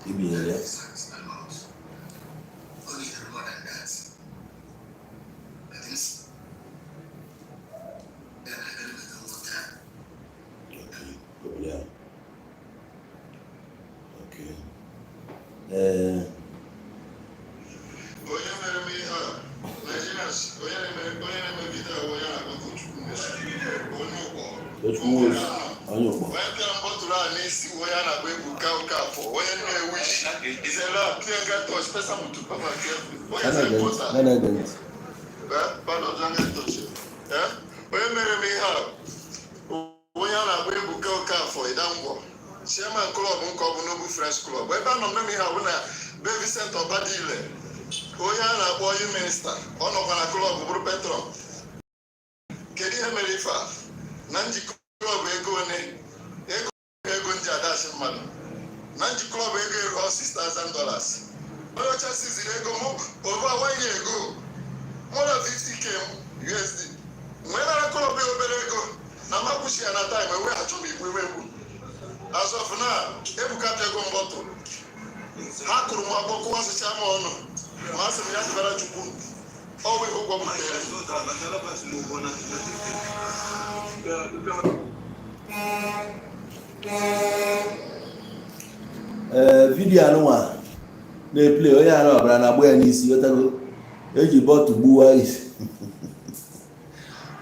Ibinyere ya. Okay, ya. Okay. Ee. Onye mere m ihe a, Nigerians, onye na-eme, onye na-emegide ahụ, onye na-akpọ Tochukwu Nwosu, onye Ụkpọ. Tochukwu Nwosu, onye Ụkpọ. Onye pịara mbọtụrụ a n'isi, onye a na-akpọ Ebuka Okafor, onye Nnewi. Izela Pienga Touch, Pesa Mutu Papa onye Na-ege ntị. Zempota. Na-ege ntị. Pardon, Jange Touch. Onye mere m ihe a, onye a na-akpọ Ebuka Okafor Idangwo, chairman club nke ọ bụ Noble Friends Club. Ebe a nọ mme m ihe a bụ na be Vincent Ọbadile, onye a na-akpọ onye minista, ọ nọkwa na club bụrụ patron. Kedu ihe mere ife a na njikọ club? Ego one ego ego nji adachi mmadụ na njikọ club, ego eruo $6,000. Onye ọcha siziri ego mụ over one year ago, more than 50K USD. Nwee nara club ya obere ego na makwụchi ya na time eweghachi m igwe iwe egwu. As of now, Ebuka pịago m bottle. Ha kụrụ m agbọ, kụwasịcha m ọnụ, ma asị m ya dịbara Chukwu ọ bụ ihe ụgwọ butere. Ee, video anụnwa na-eplay, onye anụ ọbara na-agba ya n'isi, ghọtago, eji bottle gbuwa isi.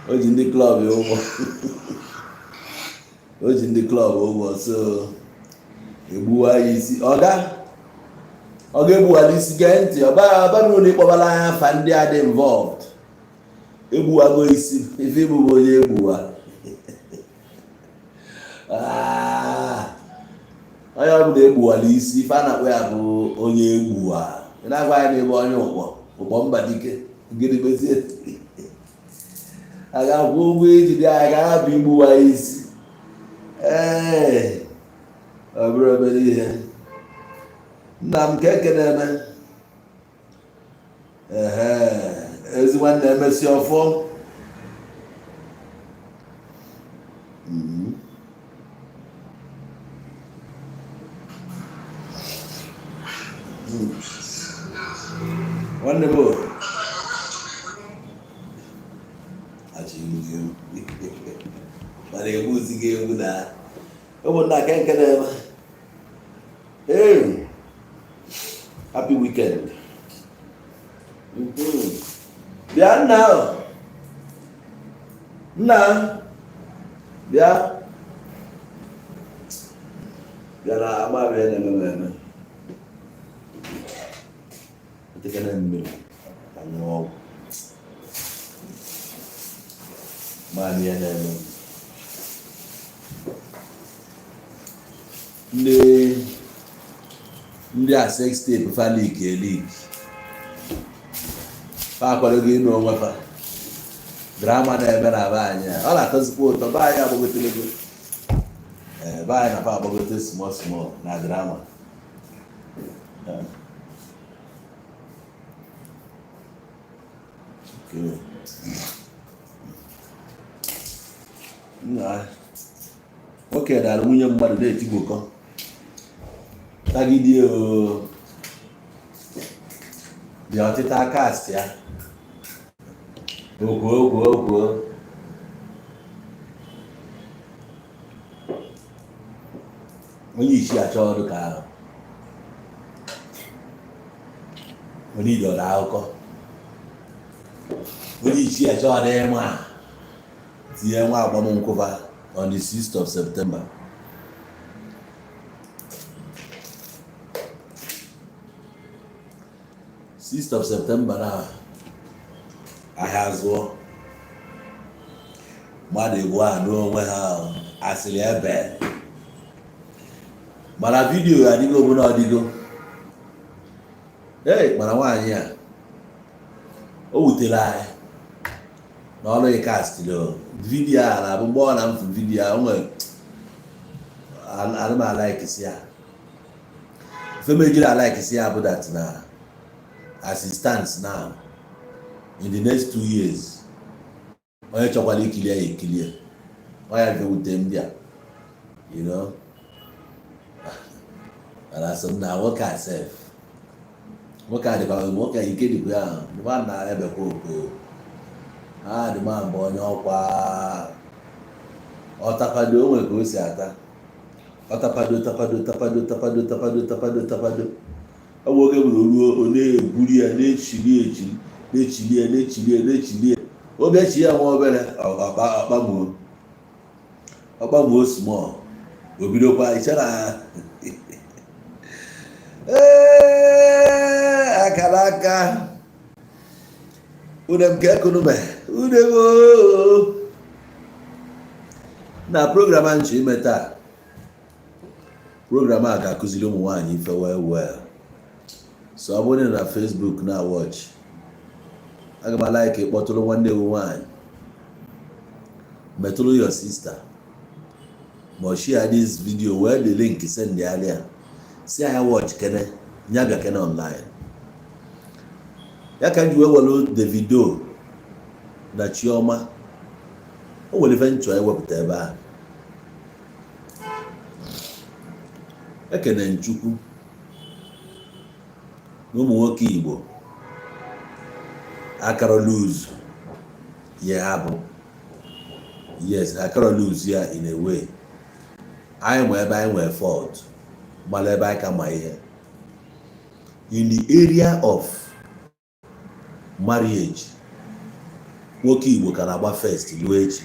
O ji ndị club ya ụgwọ, o ji ndị club ụgwọ, so egbuwa ya isi. Ọga, ọ ga-egbuwala isi. Gee ntị, ọba ọba n'ụlọ ịkpọbala anya afa ndị a dị involved. Egbuwago isi. Ife igbu onye egbuwa. Ah, onye ọbụla egbuwala isi, ife a na-akpọ ya bụ onye egbuwa. Ị na-agwa ya n'ebe onye Ụkpọ, Ụkpọ mba dike. Gịnị mezie a ga-akwụ ụgwọ iji dị anyị ga-ahapụ igbuwa ya isi? Ee, ọ bụrụ obere ihe. Nna m, ka eke na-eme. Ehe, ezi nwanne, emesi ọfọ. Nwanne m o achịghị egwu, mana egbuzi gị egwu na ụmụnna ke nke na-eme. Hey, happy weekend. Bịa nna o. Nna, bịa, bịa na agba, bịa na-eme m eme. Etekene mmiri ka ṅụọ ọgwụ. Maanị ya na-eme ndị a sex tape fa leak, eleak fa, akwadoghị ịnụ onwe fa. Drama na-eme na be anyị a, ọ na-atọzikwa ụtọ. Be anyị agbagotelego. Ee, be anyị na fa agbagote small small na drama. Ee. Okay. Nna, nwoke dara nwunye mmadụ na-etigbokọ tagidie o dị ọtịta aka asị ya okwuo okwuo okwuo. Onye isi achọ ọdụ ka ahụ onye iji ọdụ akụkọ, onye isi achọ ọdụ ịma tinye nwa agbamnkwụ fa on the 6th of September. 6th of September na ahịa zụọ mmadụ egbu a n'onwe ha asịrị ebe, mana video adịgo bụ na ọdịgo. Ee, mana nwaanyị a o wutere anyị na ọrụ ịkastịrị video a na-abụ mgbe ọ na mfu video a o nwere ana m alaikisi ya. Ife mejiri alaikisi ya bụ that na as it stands now, in the next 2 years, onye chọkwara ikili ya ekilie. Ọ ya ife wute ndị a. Mana asị m na nwoke a sef, nwoke a dịkwa, nwoke a ike dịkwa ya dịkwa na ebekwa oko ha dị ma mgbe onye ọkwa ọtapado, o nwere ka o si ata ọtapado, tapado, tapado, tapado, tapado, tapado, tapado. Ọ bụ oge bụrụ ruo, ọ na-egwuri ya, na-echili echili, na-echili ya, na-echili ya, na-echili ya. Obi echi ya nwa obere ọkpamuo, ọkpamuo small, o bidokwa iche na ee akara aka une m ka ekunume une m oo. Na program a nche ime taa, program a ga-akụziri ụmụ nwaanyị ife well well. So ọ bụrụ na Facebook na watch, aga m a-like ịkpọtụrụ nwanne gị nwaanyị, metụrụ your sister, ma ọ share this video wee the link send ya ya, si ya watch kene nya, bịa kene online ya ka m ji wee were Davido na Chioma. O nwere ife nchọ ewepụta ebe a. Ekene Nchukwu na ụmụ nwoke Igbo akara lose ya ha bụ, yes, akara lose ya in a way. Anyị nwe ebe anyị nwee fault, gbara ebe anyị ka ma ihe in the area of marriage. Nwoke Igbo ka na-agba first lụọ echi,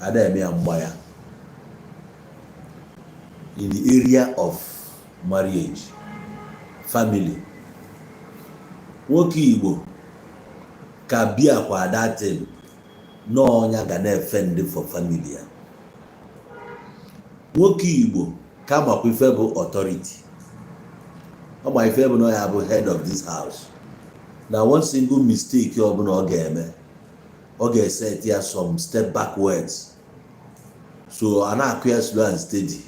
ada eme ya mgba ya in the area of marriage, family. Nwoke Igbo ka bịa kwa datin n'ọnya ga na-efe ndị for family ya. Nwoke Igbo ka makwa ife bụ authority, ọ ma ife bụ na ya bụ head of this house, na one single mistake ọbụla ọ ga-eme, ọ ga-eset ya some step backwards. So a na-akụ ya slow and steady.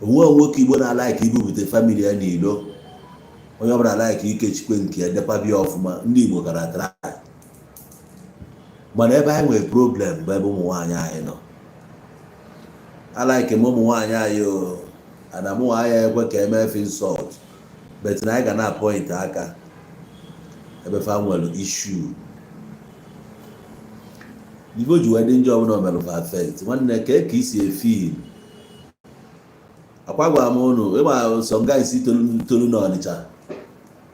Onwe nwoke Igbo na-alike ibupụta family ya n'ilo. Onye ọbụla like ikechikwe nke ya dekwabịa ọfụma. Ndị Igbo gara try, mana ebe anyị nwere problem bụ ebe ụmụ nwaanyị anyị nọ. Alike m ụmụ nwaanyị anyị o, ana mụ nwaanyị ekwe ka eme efe insult, but na anyị ga na point aka ebe fa nwere issue. Ife o ji wee dị njọ ọbụla o mere fa affect nwanne ka ka isi efi akwa. Gwara m ụnụ ịma some guys tolu n'Ọnịcha,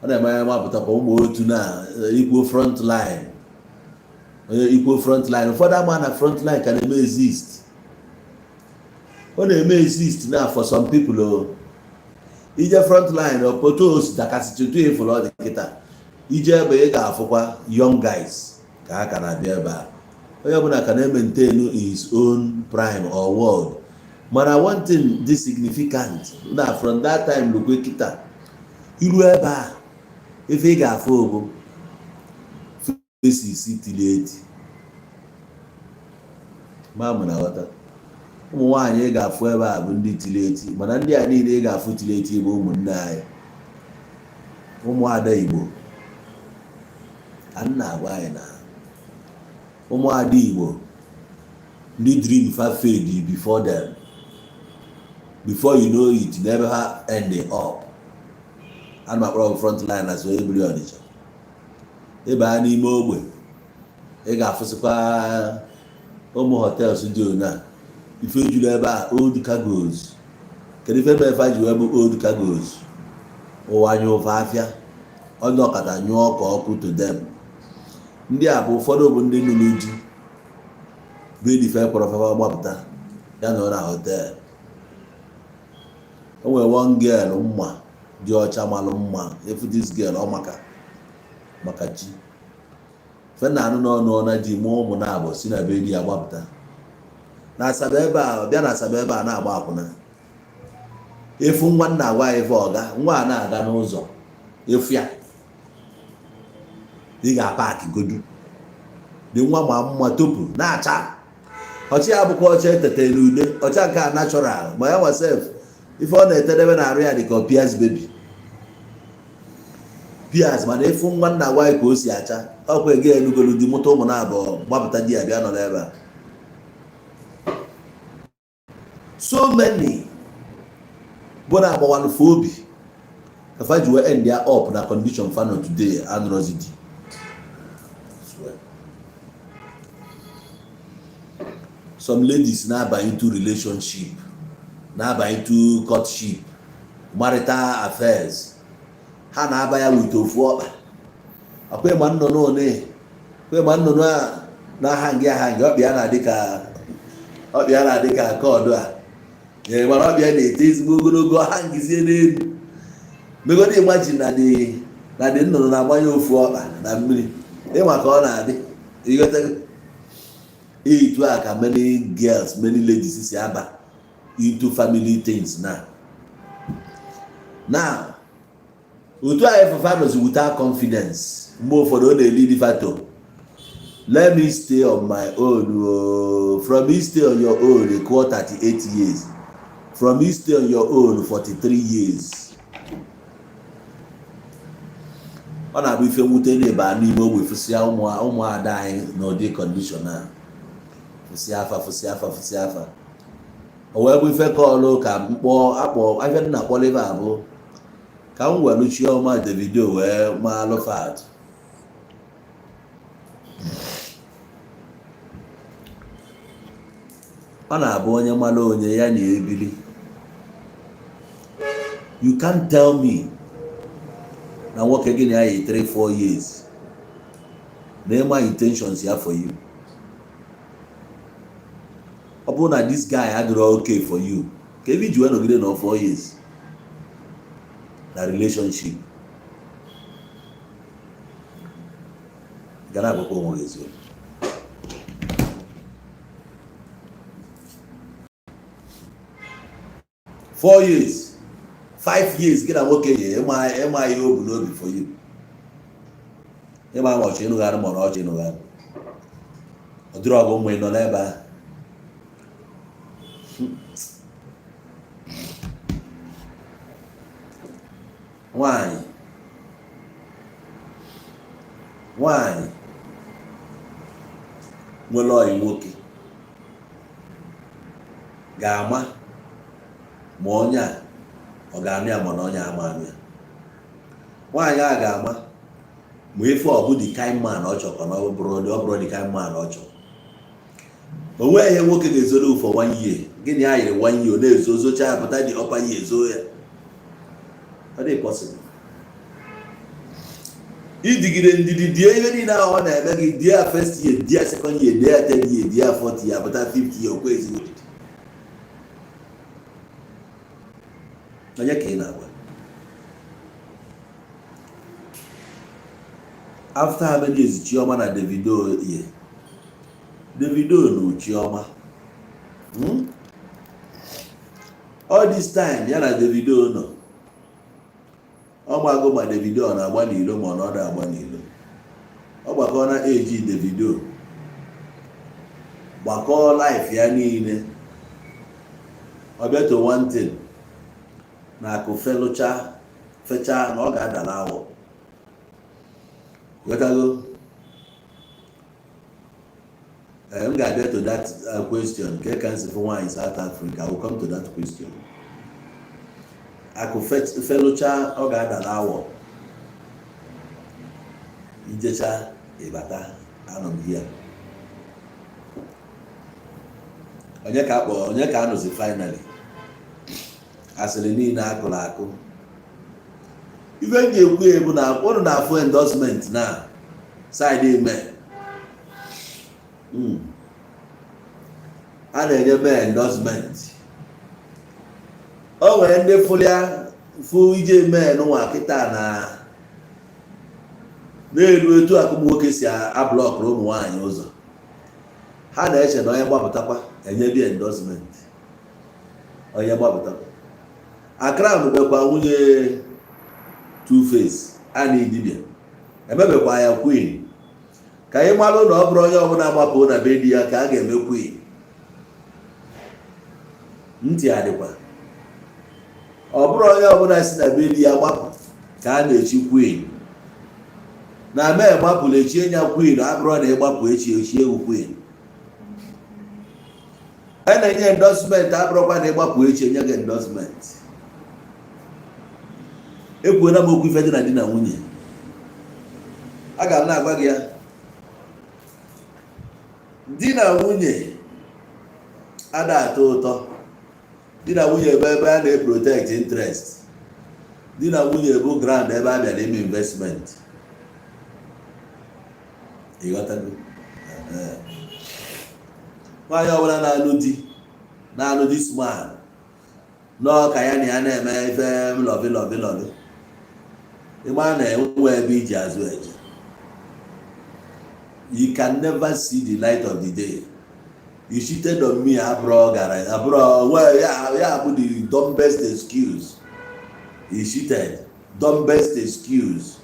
ọ na-eme anya mapụtakwa ụmụ otu na ikwo front line, onye ikwo front line. Ụfọdụ ama na front line ka na-eme exist. Ọ na-eme exist na for some people o. Ije front line, otu o si dakasịcha otu efuru ọ dị kịta, ije ebe ị ga-afụkwa young guys ka ha ka na-abịa ebe a. Onye ọbụla ka na-maintain his own prime or world. Mana one thing dị significant na from that time lukwe kịta, iru ebe a, ife ị ga-afụ bụ faces tiri eti ma mụ na ghọta. Ụmụ nwaanyị ị ga-afụ ebe a bụ ndị tiri eti, mana ndị a niile ị ga-afụ tiri eti bụ ụmụnne anyị, ụmụada Igbo. Ka m na-agwa anyị na ụmụada Igbo, ndị dream fa fade before them, before you know it, n'ebe ha end up. Ana m akpọrọ front line na so ebiri Ọnịcha ịba n'ime ogbe, ị ga-afụsịkwa ụmụ hotels dị ona ife juru ebe a, old cargos. Kedu ife mere fa ji wee bụ old cargos? Ụwa anya ụfa afịa onye ọkata nyụọ ka ọkụ to them. Ndị a bụ ụfọdụ bụ ndị nụrụ di bụ edife kpọrọ fafa gbapụta ya nọ na hotel. O nwere one girl mma dị ọcha, malụ mma. Efu this girl, ọ maka maka chi fe na anụ n'ọnụ ọ na ji mụọ ụmụ na abụ si na be di ya gbapụta na Asaba ebe a, bịa na Asaba ebe a na-agba akwụna. Efu nwa nna agwa ya ife ọga nwa a na-aga n'ụzọ, efu ya ị ga-apaki godu dị nwa ma mma topu na-acha ọcha ya bụkwa ọcha etete n'ude ọcha nke a natural. Ma ya nwa sef, ife ọ na-etedebe na arụ ya dị ka Pias baby Pias. Mana efu nwa nna gwa ya ka o si acha, ọkwa ego enugolu di, mụta ụmụ na abụọ, gbapụta di ya, bịa nọ n'ebe a. So many Bụ na agbawalụ fa obi ka fa ji wee end ya up na condition fa nọ today, anụrọzi di. Some ladies na-aba into relationship, na-aba into courtship, marital affairs, ha na-aba ya with ofu ọkpa. Ọkwa ịma nnụnụ one, kwa ịma nnụnụ a na-aha ngị aha ngị, ọkpa ya na-adị ka ọkpa ya na-adị ka kọdụ a. Ee, mana ọkpa ya na-eto ezigbo ogologo, ha ngizie n'elu. Megodi imagine na dị nnụnụ na-agbanye ofu ọkpa na mmiri, ịma ka ọ na-adị. Ịghọtago? Etu a ka many girls, many ladies si aba into family things now. Now, otu anyị fụfa nọzi without confidence, mgbe ụfọdụ ọ na-eli fato, "Let me stay on my own oh." From you stay on your own, equal 38 years. From you stay on your own, 43 years. Ọ na-abụ ife mwute na-ebe a n'ime ogbe, fụsịa ụmụada anyị n'ụdị condition a, fụsịa afa, fụsịa afa, fụsịa afa. O wee bụ ife kọọlụ ka mkpọ akpọ afịa dị na akpọlive abụ ka m welu Chioma Davido wee maa alụfat. Ọ na-abụ onye mara onye ya na-ebili. You can't tell me na nwoke gị na ya yi 3 4 years na ịma intentions ya for you. Ọ bụrụ na this guy adịrọ okay for you, ka ebe iji wee nọgide na 4 years na relationship, gara agwakwa onwe gị eziokwu. 4 years, 5 years, gị na nwoke yi, ịma ihe o bu n'obi for you, ịma ma ọchọ ịnụgharị ma ọ na ọchọ ịnụgharị, ọ dịrị ọgụ mma. Ị nọ n'ebe ahụ, nwanyị nwanyị nwere ọyị nwoke ga-ama ma onye a ọ ga-anụ ya, ma na onye ama anụ ya. Nwaanyị a ga-ama ma ife ọ bụ the kind man ọ chọrọ na ọ bụrụ the kind man ọ chọrọ. O nweghị ihe nwoke ga-ezoro for one year. Gịnị ya yiri one year ọ na-ezo zocha ya, pụta the upper year zoo ya? Ọ dị possible idigide ndidi die ihe niile ahụ ọ na-eme gị, die ya first year, die ya second year, die ya third year, die ya fourth year, pụta fifth year, okwe ezigbo ndidi. Onye ka ị na-agwa? After how many years Chioma na Davido ye, Davido na Chioma? All this time ya na Davido nọ, ọ gbago ma Davido ọ na-agba n'ilo ma ọ na ọ na-agba n'ilo. Ọ gbakọ na eji Davido gbakọọ life ya niile, ọ bịa to one thing na akụ felụcha fechaa na ọ ga-ada n'awọ. Ghọtago? Ee, m ga-abịa to that question nke ka nsi fụ nwaanyị South Africa. I will come to that question. Akụ felụcha, ọ ga-ada n'awọ. Ijecha ịbata, anọ m here. Onye ka akpọ? Onye ka anụzi? Finally, asịrị niile akụrụ akụ, ife m ga-ekwu ya bụ na ụnụ na-afụ endorsement na side eme. A na-enye mee endorsement. O nwere ndị fụlịa fụ ije mee n'ụwa kịta na na-elu etu akụ ụmụ nwoke si ablockụrụ ụmụ nwaanyị ụzọ. Ha na-eche na onye gbapụtakwa enye bi endorsement, onye gbapụtakwa akram bekwa nwunye Two-Face a na idibia emebekwa ya queen. Ka anyị malụ na ọ bụrụ onye ọbụla gbapụ na be di ya ka a ga-eme queen. Ntị adịkwa, ọ bụrụ onye ọbụla si na be di ya gbapụ ka a na-echi queen. Na mee gbapụrụ echie ya queen, abụrụ na ịgbapụ echi echie ewu queen. A na-enye endorsement, abụrụkwa na ịgbapụ echi enye gị endorsement. Ekwuola m okwu ife dị na di na nwunye, aga m na-agwa gị ya. Di na nwunye ada atọ ụtọ. Di na nwunye bụ ebe a na-eprotect interest. Di na nwunye bụ ground ebe a bịara ime investment. Ịghọtago? Nwaanyị ọbụla na-anụ di, na-anụ this man n'ọka ya na ya na-eme ife lovey lovey lovey, ịma na enwe ebe iji azụ eje. You can never see the light of the day. "You cheated on me" abụrụ gara abụrụ ya. Ya bụ the dumbest excuse. You cheated, dumbest excuse.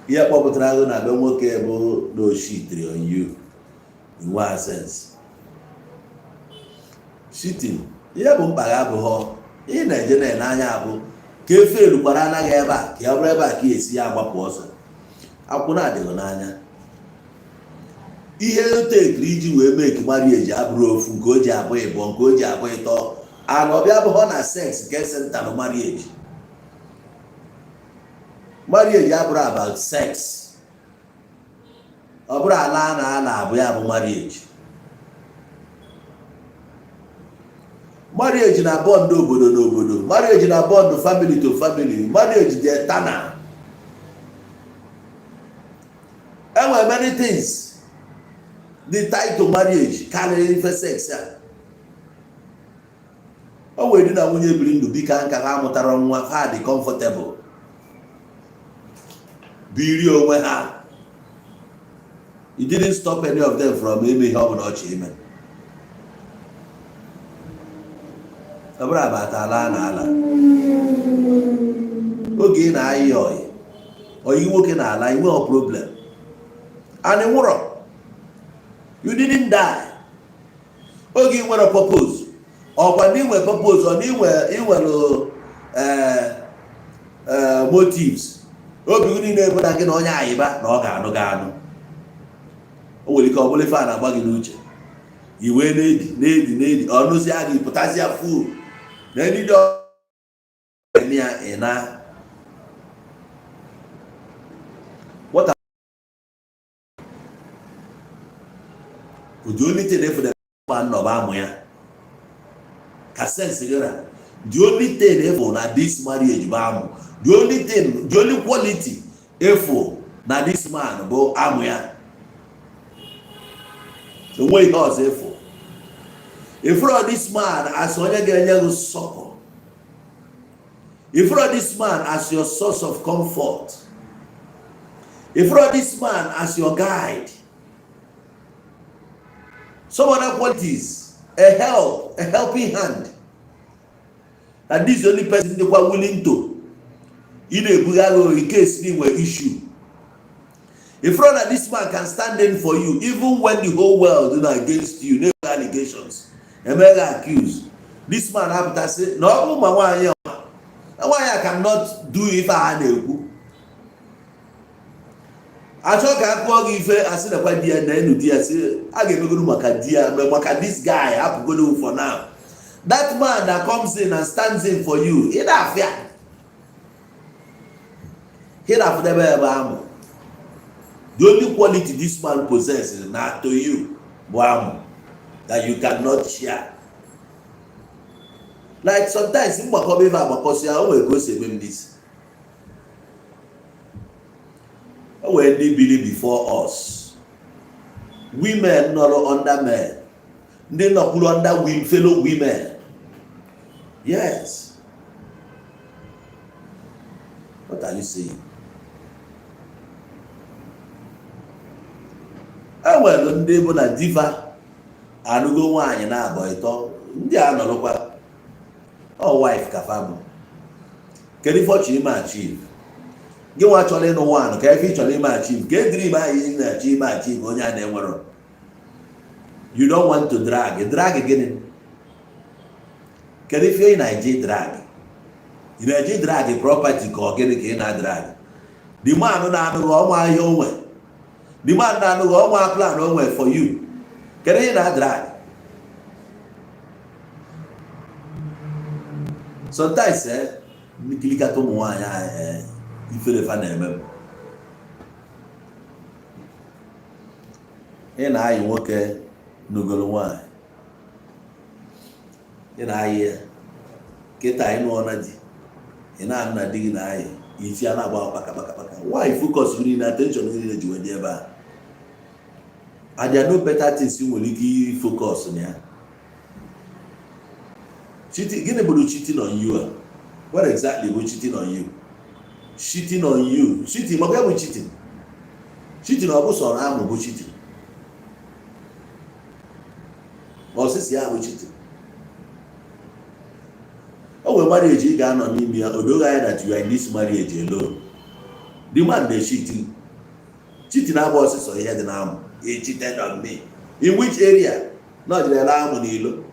Ihe kpọpụtara gị na be nwoke bụ na o cheatiri on you. In one sense, cheating, ihe bụ mkpa gị abụghọ ị na-eje na-ene anya abụ ka efe erukwara anaghị ebe a, ka ya bụrụ ebe a ka esi ya agbapụ ọsọ. Akwụna adịghị n'anya. Ihe tekiri iji wee make marriage abụrụ ofu nke o ji abụ ịbụọ, nke o ji abụ ịtọ ana ọbịa abụghọ na sex nke center marriage. Marriage abụrụ about sex. Ọ bụrụ ala a na-ala abụ ya bụ marriage. Marriage na bond obodo na obodo, marriage na bond family to family, marriage dị eternal. Enwere many things dị tied to marriage karịrị ife sex a. O nwere di na nwunye biri ndụ bika nka, ha mụtara nwa, ha dị comfortable biri onwe ha. It didn't stop any of them from ime ihe ọ bụla ọ chọ ime. Ọ bụrụ abata ala na ala oge ị na-ayị ọyị, ọyị nwoke na ala, i nweghị problem and nwụrọ. You didn't die. Oge ị nwere purpose, ọkwa na inwe purpose, ọ na inwe inwere motives, obi gị niile bụ na gị na onye ayịba na ọ ga-anụ gị anụ. O nwere ike ọ bụrụ ife a na-agba gị n'uche, i wee na-edi na-edi na-edi, ọnụzia gị pụtazịa full na ndị eme ya. Ị na what the only thing efu na nnọba amụ ya ka sense gị ra. The only thing efu na this marriage bụ amụ. The only thing, the only quality efu na this man bụ amụ ya. Enweghị ihe ọzọ efu. Ifuro this man as onye ga-enye gị succor. Ifuro this man as your source of comfort. Ifuro this man as your guide, some other qualities, a help, a helping hand, and this is the only person dịkwa willing to ị na-ebugharị in case ị nwere issue. Ifuro na this man can stand in for you even when the whole world na against you, na-eme allegations, emegha accuse. This man apụtasị na ọ bụ ma nwaanyị na nwaanyị a cannot do ife a na-ekwu. Achọ ka a kụọ gị ife, asị nakwa di ya na enu di ya, sị a ga-emegoro maka di ya, maka this guy hapụgodo for now. That man that comes in and stands in for you, ị na-afịa, ị na-afụdebe ebe amụ. The only quality this man possesses na to you bụ amụ that you cannot share. Like sometimes mgbakọba ife agbakọsịa, o nwere ka o si eme m n'isi. O nwere ndị biri before us, women nọrọ under men, ndị nọkwuru under fellow women. Yes, what are you saying? E nwere ndị bụ na di fa anụgo nwaanyị na abụọ, ịtọ, ndị a nọrọkwa ọ wife ka fa bụ. Kedu ife ọ chọrọ ime achieve? Gị nwa chọrọ ịnụ one, ka ife ị chọrọ ime achieve? Ka e dream ahụ ị na-achọ ime achieve, onye a na-enwerọ. You don't want to drag. Drag gịnị? Kedu ife ị na-eji drag? Ị na-eji drag property ka ọ gịnị ka ị na-drag? The man na-anụghị ọnwa ihe onwe, the man na-anụghị ọnwa plan onwe for you. Kedu ihe ị na-drag? Sometimes, eh, Nkilikata ụmụ nwaanyị anyị, ifere fa na-eme m. Ị na-ayị nwoke nugoro nwaanyị, ị na-ayị ya kịta, ị nụọ na di, ị na-anụ na di gị na-ayị isi a na-agba kpaka kpaka kpaka. Why focus niile, attention niile ji wee dị ebe a? And there are no better things ị nwere ike focus na ya. Cheating, gịnị bụrụ cheating on you a? What exactly bụ cheating on you? Cheating on you, cheating, maka ya bụ cheating. Cheating, ọ bụ sọrọ ahụ bụ cheating, ọsịsị ya bụ cheating. O nwere marriage ị ga-anọ n'ime ya, o doghị anya that you are in this marriage alone. The man na-echeat. Cheating na-agba ọsịsọ ihe dị n'amụ. He cheated on me in which area? Na ọ jere amụ n'ilo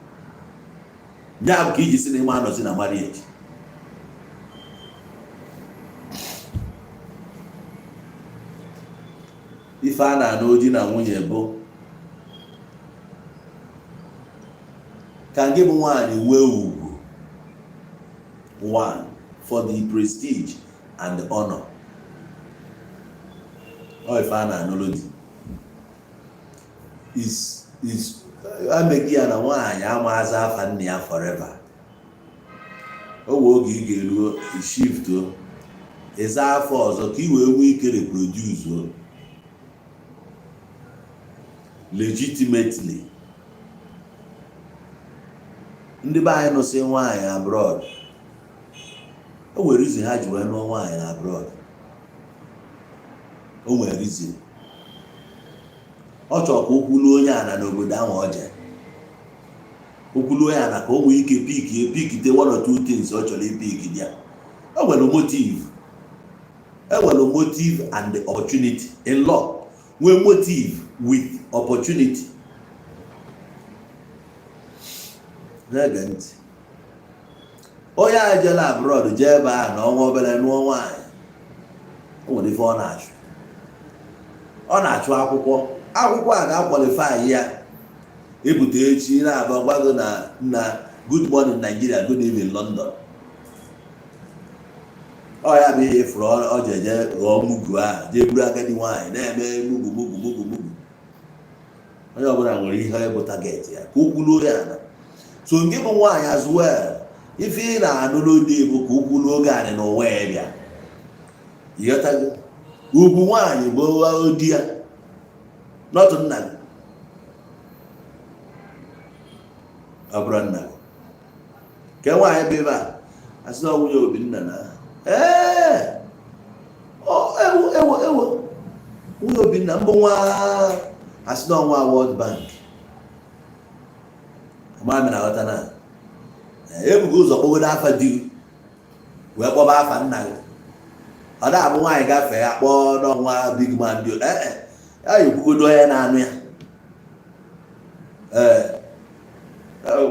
ya bụ ka iji si na ịma anọzi na marriage. Ife a na-anụ di na nwunye bụ ka gị bụ nwaanyị nwee ugwu, one for the prestige and the honor. Ọ ife a na-anụrụ di is ameghị ya na nwaanyị ama aza afa nna ya forever. O nwee oge ị ga-eruo shift o ịza afọ ọzọ ka ị wee nwee ike reproduce o legitimately. Ndị be anyị nụsị nwaanyị abroad, o nwere reason ha ji wee nụọ nwaanyị na abroad. O nwere reason. Ọ chọrọ ka o kwuluo onye ana n'obodo ahụ ọ jee, o kwuluo onye ana ka o nwee ike pick pickite one or two things ọ chọrọ ipick dị ya. O nwere motive, e nwere motive and the opportunity in law. Nwee motive with opportunity. Na-ege ntị, onye a jela abroad, jee ebe ahụ na ọnwa obere nụọ nwaanyị, o nwere ife ọ na-achụ. Ọ na-achụ akwụkwọ. Akwụkwọ a ga-aqualify ya ịpụta echi na-aba gwa gị na good morning Nigeria, good evening London. Ọ ya bụ ihe ifuru ọ ji eje ghọọ mugu ahụ, jee buru agadi nwaanyị na-eme mugu mugu mugu mugu. Onye ọbụla nwere ihe bụ target ya ka o kwuluo ya na so nke bụ nwaanyị as well. Ife ị na-anụrụ di bụ ka o kwuluo oge anị n'ụwa ya bịa. Ịghọtago? Ugwu nwaanyị bụ di ya, not nna gị. Ọ bụrụ nna gị ke nwaanyị bụ ebe a asị na nwunye Obinna na ee, ewo ewo ewo, nwunye Obinna mbụ nwa asị na ọnwa World Bank. Amami na aghọta na ebughị ụzọ kpọgodo afa di gị wee kpọba afa nna gị. Ọ na-abụ nwaanyị gafee ya kpọọ n'ọnwa big man dị ee, ya ekwugodo onye na-anụ ya ee,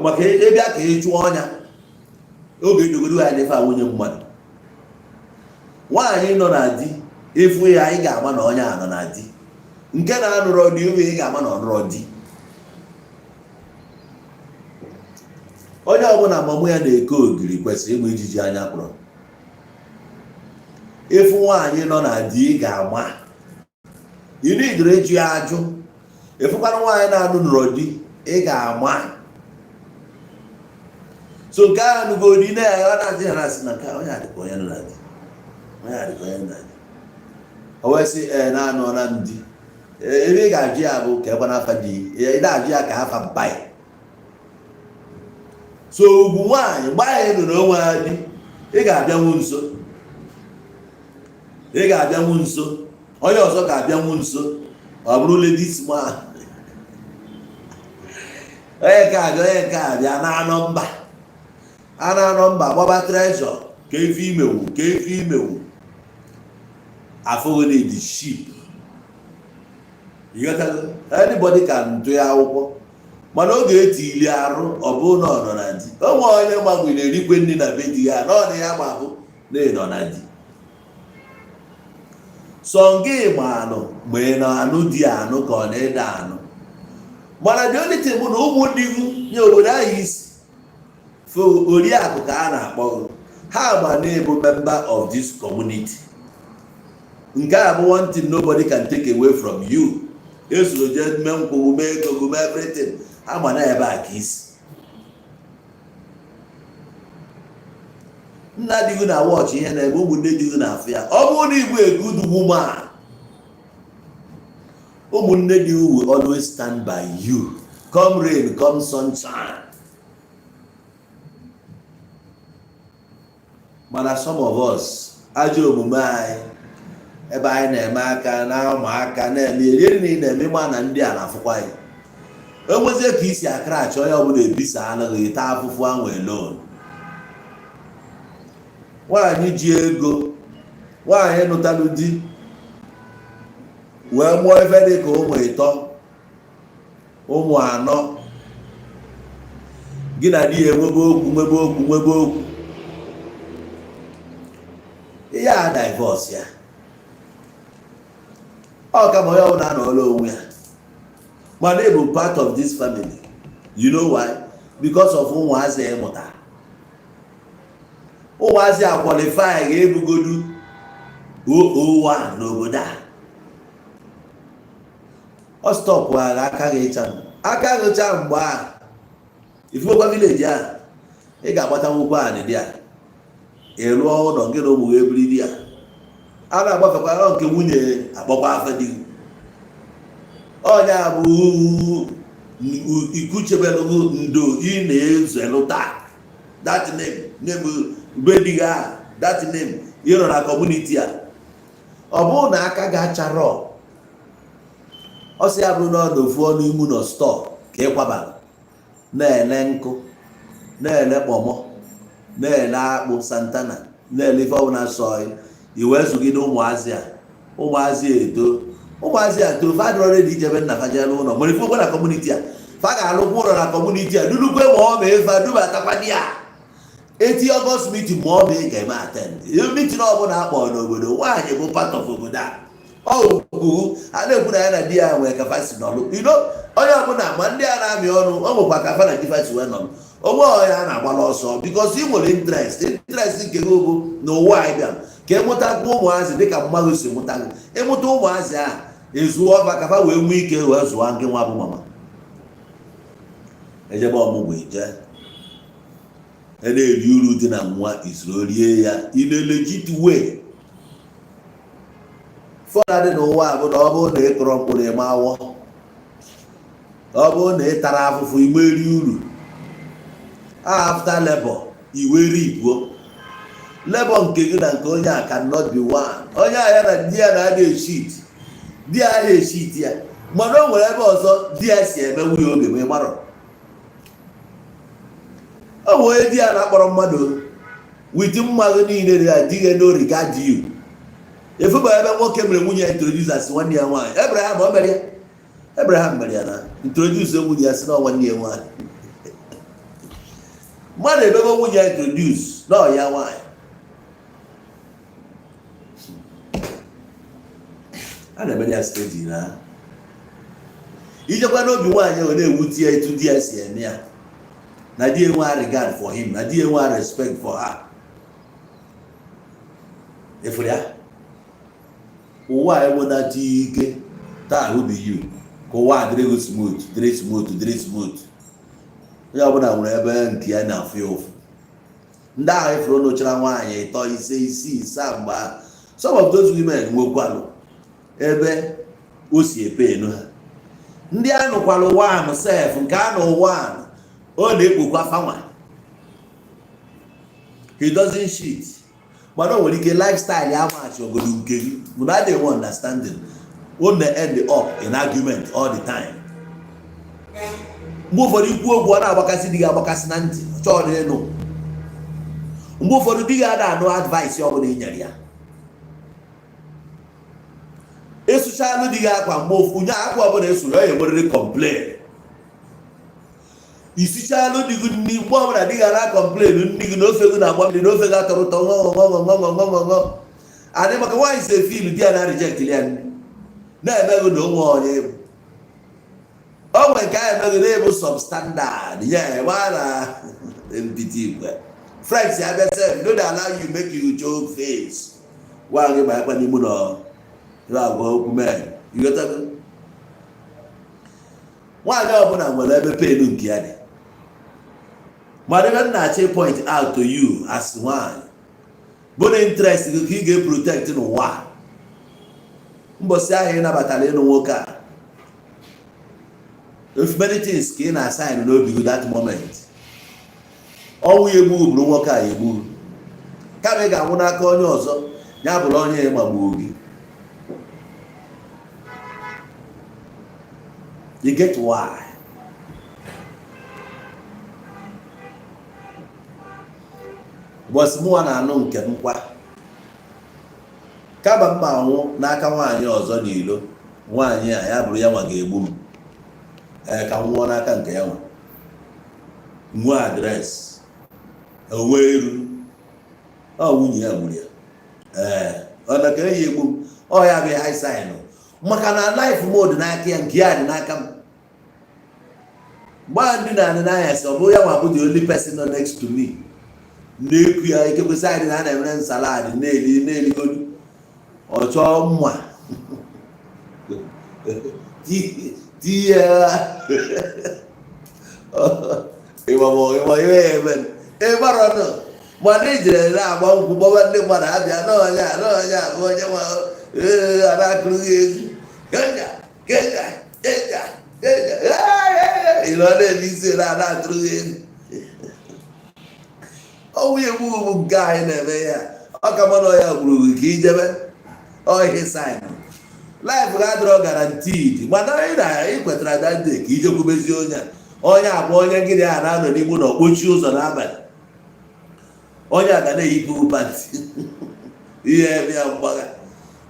maka ịbịa ka ị chụọ ọnya oge edogodo ya n'ife a. Nwunye mmadụ, nwaanyị nọ na di, ịfụ ya ị ga-ama na onye a nọ na di. Nke na-anụrọ di, oge ị ga-ama na ọ nụrọ di. Onye ọbụla mamụ ya na-eke ogiri kwesịrị ịgba ijiji anya kpọrọ. Ịfụ nwaanyị nọ na di, ị ga-ama, ị nidoro ịjụ ya ajụ. Ịfụkwana nwaanyị na-anụ nụrọ di, ị ga-ama. So nke ahụ nụgo di na ya, ọ na-adị ya na-asị na nke onye adịka onye nọ na di, onye adịka onye nọ na di. O wee sị ee, na-anụ na ndị ebe ị ga-ajụ ya bụ ka ebe n'afa di ị na-ajụ ya ka afa mpa ya. So ugwu nwaanyị, mgbe anyị nụrụ onwe ha di, ị ga-abịanwu nso, ị ga-abịanwu nso, onye ọzọ ga-abịanwu nso. Ọ bụrụ ladies man, onye nke abịa, onye nke abịa na-anọ mba a na-anọ mba gbaba treasure ka efe imewu, ka efe imewu afụghị na the ship. Ịghọtago? Anybody can tụ ya akwụkwọ, mana oge etili arụ, ọ bụrụ na ọ nọ na di, o nwe onye gbagbe na-erikwe nri na be di ya na ọ na ya ma bụ na ị nọ na di. Sọ gị ma anụ ma ị na-anụ di anụ ka ọ na-ede anụ. Mana the only thing bụ na ụmụ di gị nye obodo ahụ isi fo oriakụ ka a na-akpọ gị. Ha ma na ịbụ member of this community. Nke a bụ one thing nobody can take away from you. Esoro jee mee nkwụ, mee ego, mee everything. Ha ma na ebe a ka isi nna di gị na watch ihe na-eme, ụmụnne di gị na-afụ ya. Ọ bụrụ na ị bụ a good woman, ụmụnne di gị will always stand by you, come rain, come sunshine. Mana some of us, ajọ omume anyị, ebe anyị na-eme aka na ụmụaka na-eme eri na ị na-eme, ma na ndị a na-afụkwa ya. Enwezie ka isi akrachi onye ọbụla ebisa anaghị taa afụfụ ahụ alone. Nwaanyị ji ego, nwaanyị nụtalụ di wee mụọ ife dị ka ụmụ ịtọ, ụmụ anọ, gị na di ya enwebe okwu, nwebe okwu, nwebe okwu, ihe a divorce ya, ọ kama onye ọbụla anọọla onwe ya. Mana ị bụ part of this family. You know why? Because of ụmụazị ị mụtara. Ụmụazị a qualify ga-ebugodu 001 n'obodo a. Ọ stop agha aka gị ịcha aka gị cha mgbe a ifukwa village a, ị ga-agbata nwukwu anị dị a, ị rụọ ụlọ, gị na ụmụ gị ebiri di ya. A na-agbafekwa nke nwunye, akpọkwa afa di gị. Onye a bụ ikuchebelụ ndo ị na-ezelu taa, that name, name be di gị ahụ, that name ị nọ na community a. Ọ bụrụ na aka ga-acharọ, ọ sị ya bụrụ na ọ n'ofu ọnụ imu nọ store ka ị kwabara, na-ele nkụ, na-ele kpọmọ, na-ele akpụ santana, na-ele ife ọbụla sọ i wee zụgide ụmụazị a. Ụmụazị eto, ụmụazị a too, fa dịrọ ready ijebe nna fa jere ụlọ. Nwere ife okwe na community a, fa ga-alụkwa ụlọ na community a, dudukwe ma ọ ma efe dubatakwa di ya. Eti August meeting, ma ọ ma ị ga-eme attend meeting ọbụla a kpọrọ n'obodo. Nwaanyị bụ part of obodo a. Ọ kwuru a na-ekwu na ya na di ya nwee ka fa si nọlụ ino. Onye ọbụla ma ndị a na-amị ọnụ, ọ nwekwa ka fa na di fa si wee nọlụ. Onwe onye a na-agbala ọsọ, because ị nwere interest. Interest nke gị bụ n'ụwa anyị bịara ka ịmụtakwa ụmụazị dịka mmadụ si mụta gị. Ịmụta ụmụazị a, ezuo ọfa ka fa wee nwee ike wee zụọ gị. Nwa bụ mama ejebe ọmụgwọ, ije e na-eri uru dị na nwa, isoro rie ya in a legit way. Fọda dị n'ụwa bụ na ọ bụrụ na ị kụrụ mkpụrụ, ịma awọ. Ọ bụrụ na ị tara afụfụ, ime eri uru. After labor, iwe ripuo labor nke gị na nke onye a cannot be one. Onye a ya na di ya na-adị eshit, di ya adị eshit ya, mana o nwere ebe ọzọ di ya si eme nwunye oge ma ị marọ. Ọ bụ onye di ya na-akpọrọ mmadụ with mmadụ niile dị ya, di gị no regard you. Efuba ebe nwoke mere nwunye ya introduce as nwanne ya nwaanyị. Abraham, o mere ya. Abraham mere ya na introduce nwunye ya, si na nwanne ya nwaanyị. Mmadụ emebe nwunye ya introduce na ọ ya nwaanyị. A na-emere ya steji na ijekwa n'obi nwaanyị ahụ na-ewute ya etu di ya si eme ya, na di enwe regard for him, na di enwe respect for her. Efere ya ụwa a enwenata ike taa ahụ be you ka ụwa a dịrị gị smooth, dịrị smooth, dịrị smooth. Onye ọbụla nwere ebe nke ya na-afụ ya ụfụ. Ndị ahụ ifuru nụchara nwaanyị ịtọ, ise, isii, isaa mgbe ahụ, some of those women nwekwalụ ebe o si epe enu ha. Ndị a nụkwalụ one sef, nke a nụ one, ọ na-ekpokwa fanwa. He doesn't cheat, mana o nwere ike lifestyle ya match ogodo nke gị bụ na adịghị enwe understanding. Ọ na-end up in argument all the time. Mgbe ụfọdụ ikwu okwu, ọ na-agbakasị di gị agbakasị na ntị, chọọ ịnụ. Mgbe ụfọdụ di gị ada anụ advice ọbụla ị nyere ya. Ịsụchalụ di gị akwa, mgbe ofu nye akwa ọbụla esuru ya, enwerịrị complain. Isichalụ di gị nri, mgbe ọbụla di gị na complain nri gị, na ofe gị na-agba mmiri, na ofe gị atọrọ ụtọ, ṅọ ṅọ ṅọ ṅọ ṅọ ṅọ ṅọ adị. Maka nwaanyị si efil di ya na reject ya nri na-eme gị na onwe onye bụ o nwere nke ahụ emeghị na-ebu substandard ya ma na mpiti igwe. Friends ya bịa sef, no dey allow you make you joke face. Gwa gị banyekwa n'ime ụlọ agwa okwu mee. Ịghọtago? Nwaanyị ọbụla nwere ebe pain nke ya dị, mana ebe m na-achọ point out to you as nwaanyị bụ na interest gị ka ị ga-eprotect n'ụwa. Mbọsị ahụ ị nabatara ịnụ nwoke a, if many things ka ị na-asign n'obi gị that moment, ọnwụ ya egbughị bụrụ nwoke a egbughị, kama ị ga-anwụ n'aka onye ọzọ, ya bụrụ onye ya magbuo gị. You get why? Ụbọchị mụnwa na-anụ nke m kwa, kama m ma-anwụ n'aka nwaanyị ọzọ n'ilo, nwaanyị a ya bụrụ ya nwa ga-egbu m, ee, ka m nwụọ n'aka nke ya nwa nwee address onwe eru ọ nwunye ya gburu ya. Ee, ọ na ka eyi egbu m, ọ ya bụ ihe sign, maka na life mode n'aka ya, nke ya dị n'aka m. Gbaa ndị na-anị n'anya sị ọ bụ ya nwa bụ the only person nọ next to me na-eku ya ikekwe side na a na-emere salad na-eli na-eligodu, ọ chọọ mma tinye ịma ihe ya eme ịgbarọnụ. Mana ijere na-agba nkwụ, gbọba ndị mmadụ abịa n'ọnya n'ọnya bụ onye nwa ee a na-akụrụ gị egwu kenja kenja kenja kenja, ịlọ na-eme isi na na-atụrụ gị egwu. Ọnwụ ya egbu bụ nke anyị na-eme ya, ọ ka mmanụ ya gburu gị ka ijebe ọhịa sign life ga-adịrọ guaranteed. Mana anyị na ị kwetara that day ka ijekwubezi onye a, onye abụ onye gịnị a na-anọ n'ime ụlọ kpochie ụzọ n'abalị, onye a ga na-eyipụ panty ihe eme ya mgbagha,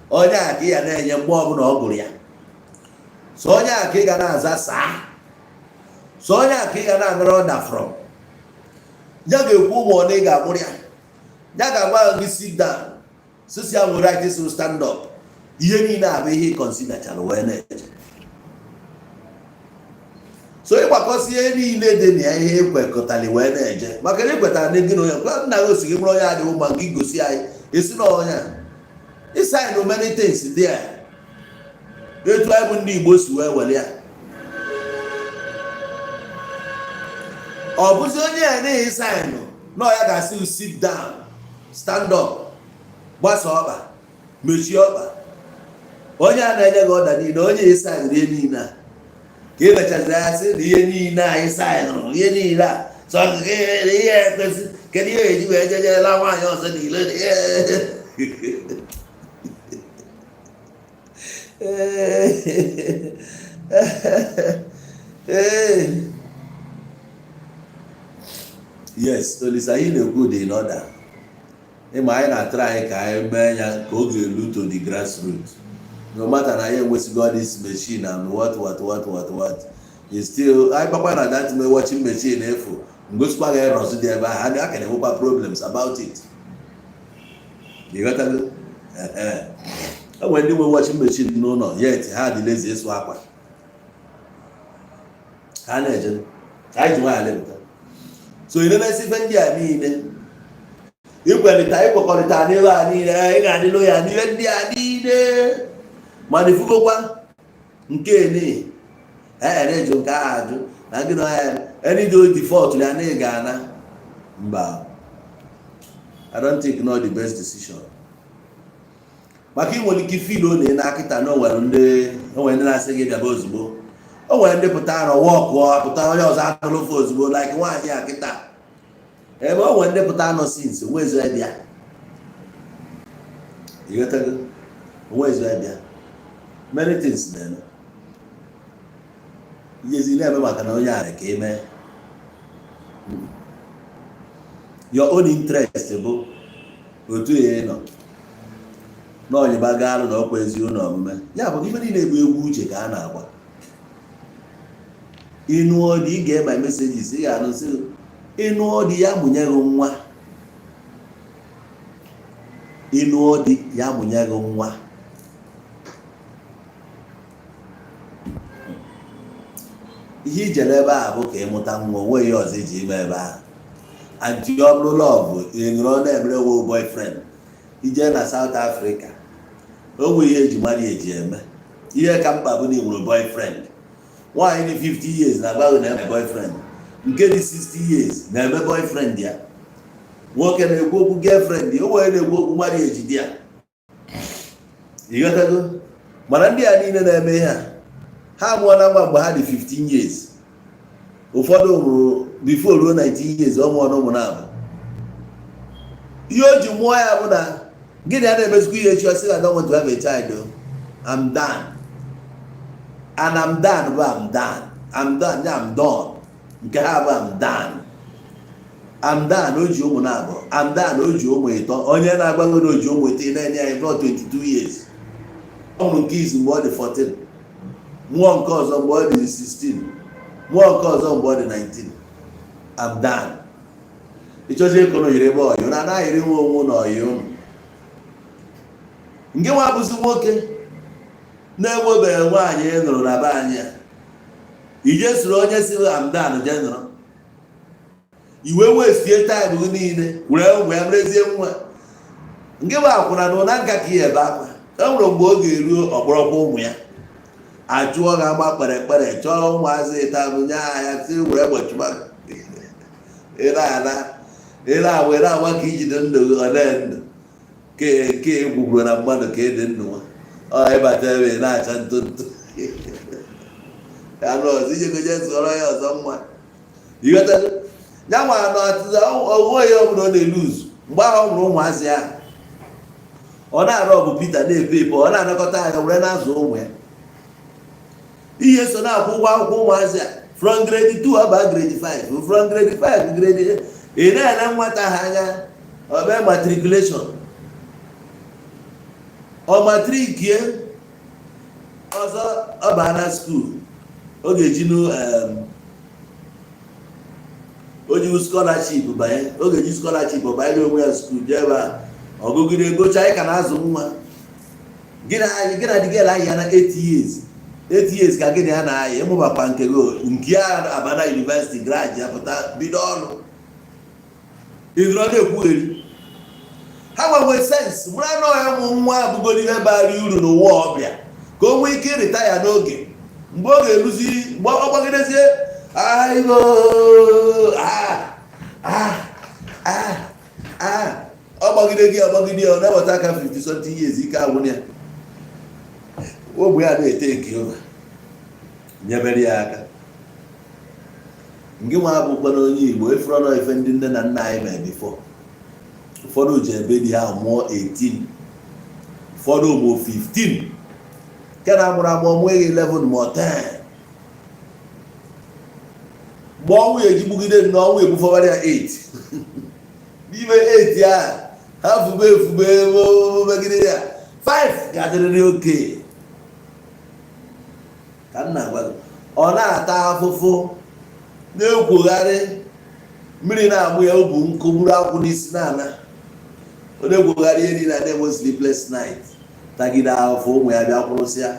onye a ka ị ya na-enye mgbe ọbụla ọ gụrụ ya, so onye a ka ị ga na-aza saa, so onye a ka ị ga na-anara order from ya, ga-ekwu ụmụ ọ na ị ga-amụrụ ya, ya ga-agwa gị sit down, sisi ya nwere right to stand up. Ihe niile abụ ihe ị considerchara wee na-eje. So ịgbakọsị ihe niile dị na ya, ihe ekwekọtara wee na-eje, maka na ekwetara na gị na onye nna gị osi gị bụrụ onye adịghị mma gị gosi anyị esi na onye a ịsign many things there. Etu anyị bụ ndị Igbo si wee were ya, ọ bụzi onye a na-eyi sign na ya ga-asị sit down, stand up, gbasa ọkpa, mechie ọkpa, onye a na-enye gị order niile, onye ị signụrụ ihe niile a, ka ị mechaziri ya sị na ihe niile anyị signụrụ, ihe niile a sọ ihe ekwesị, kedu ihe eji wee jejela nwaanyị ọzọ niile? Ee, yes, Olisa, anyị na-ekwu dị in order. Ịma anyị na-atụrụ anyị ka anyị mee ya ka ọ ga-elu to the grassroots. No matter na anyị enwesigo all this machine and what what what what what, you still anyị gbakwa na that me washing machine efu ngosikwa gị errors dị ebe ahụ, a ka na-enwekwa problems about it. Ịghọtago? E nwere ndị nwe washing machine n'ụlọ, yet ha dị lazy ịsụ akwa. Ha na-eje anyị ji nwaanyị lepụta. So ị na-emesi ife ndị a niile, ikwelịta ikwekọrịta n'ihe a niile, ị ga-adịlụ ya n'ihe ndị a niile, mana ifugokwa nke ni ee nke ahụ ajụ na gị na ya any do default ya na ị ga-ana mba. I don't think not the best decision, maka ị nwere ike feel na ị na-akịta na onwere ndị onwere ndị na-asị gị bịaba ozugbo, o nwere ndị pụta arọ wọkụọ pụta, onye ọzọ atụrụ ofe ozugbo, like nwaanyị a kịta ebe o nwere ndị pụta anọ since onwezu bịa. Ịghọtago? Onwezu bịa. Many things na-eme ihezi na-eme maka na onye a ka eme your own interest bụ otu ya ị nọ na onyeba gaalụ na ọkwa ezi ụlọ omume ya bụ ife niile bụ egwu uche ka a na-agba. Ịnụ ọdị ị ga-eme messages, ị ga-anụ sị ịnụ ọdị ya mụnye gị nwa, ịnụ ọdị ya mụnye gị nwa. Ihe ijere ebe a bụ ka ịmụta nwa, onwe ihe ọzọ iji ime ebe ahụ. Anti ọ bụrụ love, ị nọrọ na-emere wo boyfriend. Ije na South Africa, o nwere ihe eji mara eji eme. Ihe ka mkpa bụ na ị nwere boyfriend. Nwaanyị dị 50 years na-agbaghị na-eme boyfriend, nke dị 60 years na-eme boyfriend ya. Nwoke na-ekwu okwu girlfriend ya, o nwere na-ekwu okwu marriage di ya. Ịghọtago? Mana ndị a niile na-eme ihe a, ha amụọla nwa mgbe ha dị 15 years. Ụfọdụ mụrụ before ruo 19 years. Ọ mụọ na ụmụ na-abụ. Ihe o ji mụọ ya bụ na gịnị? A na-emezikwa ihe echi, ọ sị, "I don't want to have a child o. I'm done and I'm done." Bụ "I'm done, I'm done" ya, "I'm done." Nke ha bụ "I'm done, I'm done." O ji ụmụ na-abụ, "I'm done." O ji ụmụ ịtọ. Onye na-agbago na o ji ụmụ ịtọ, ị na-enye ya ịbụ 22 years. Ọ mụrụ nke izu mgbe ọ dị 14, mụọ nke ọzọ mgbe ọ dị 16, mụọ nke ọzọ mgbe ọ dị 19. "I'm done." Ịchọzi ịkụrụ yiri ebe ọyị na anaghịrị nwe onwe na ọyị ụnụ. Nke nwa bụzi nwoke na-enwebeghị nwaanyị ị nụrụ na be anyị a, ije soro onye si "I'm done" jee nụrụ iwe westie time gị niile were ụmụ ya merezie nwa. Nke bụ akwụna na ụna nka ka ihe ebe akwa. E nwere mgbe ọ ga-eruo, ọkpọrọkwa ụmụ ya achụọ ga agba kpere kpere, chọọ ụmụazị ịta nye ha ya, si were egbochụma. Ị na-ana, ị na-agba, ị na-agba ka ijide ndụ gị. Ọ dị ndụ ke nke egwugwuru na mmadụ ka ịdị ndụ nwa. Ọ ịbata ebe ị na-acha ntụ ntụ anụ ọzọ, ijegoje zụọrọ ya ọzọ nwa. Ịghọtago? Ya nwa anụ atụzụ onwe ya ọbụla ọ na-eluzu. Mgbe ahụ ọ mụrụ ụmụazị ahụ, ọ na-arụ ọbụ Peter na-epe epe, ọ na-anakọta anya were na-azụ ụmụ ya. Ihe so na-akwụ ụgwọ akwụkwọ ụmụazị a from grade 2 aba grade 5, from grade 5 grade 8. Ị na-ele nwata ha anya, ọ mee matriculation, ọ matrikie ọzọ, ọ baa na school. Ọ ga-eji nụ o jiwu scholarship banye, ọ ga-eji scholarship banyere onwe ya school, jee ebe a ọgụgide gocha. Anyị ka na-azụ nwa. Gị na anyị, gị na dị gị ayị ya na 8 years, 8 years ka gị na ya na-ayị. Ịmụbakwa nke gị, nke ya abana university, grad ya pụta, bido ọrụ, ịdụrọ na-ekwugheri. Ha nwenwe sense mara na ọya ụmụ nwa abụgoro ihe bara uru n'ụwa. Ọbịa ka o nwee ike ịrịta ya n'oge mgbe ọ ga-eruzi, mgbe ọ gbagidezie aigo ah ah ah ah, ọ gbagide gị, ọgbagide ya, ọ na-eweta aka 50 something years, ike agwụna ya. Ogbe ya na-ete eke over, nyebere ya aka. Nke nwa abụkwana onye Igbo efuru ọnụ ife ndị nne na nna anyị mere before. Ụfọdụ ji ebe di ha mụọ 18, ụfọdụ mụọ 15, nke na-amụrụ amụ mụọ 11 ma 10. Mgbe ọnwụ ya ejigbugide na ọnwụ egbufọbara ya 8 n'ime 8 ahụ, ha fube efube megide ya, 5 ga-adịrịrị oke. Ka m na-agwa gị, ọ na-ata afụfụ na-ekwogharị mmiri na-agbụ ya obu nkụ gburu akwụ n'isi na-ana. Ọ na-ekwogharị ihe niile, na-enwe sleepless night, tagide ahụfụ. Ụmụ ya bịa kwụrụsịa.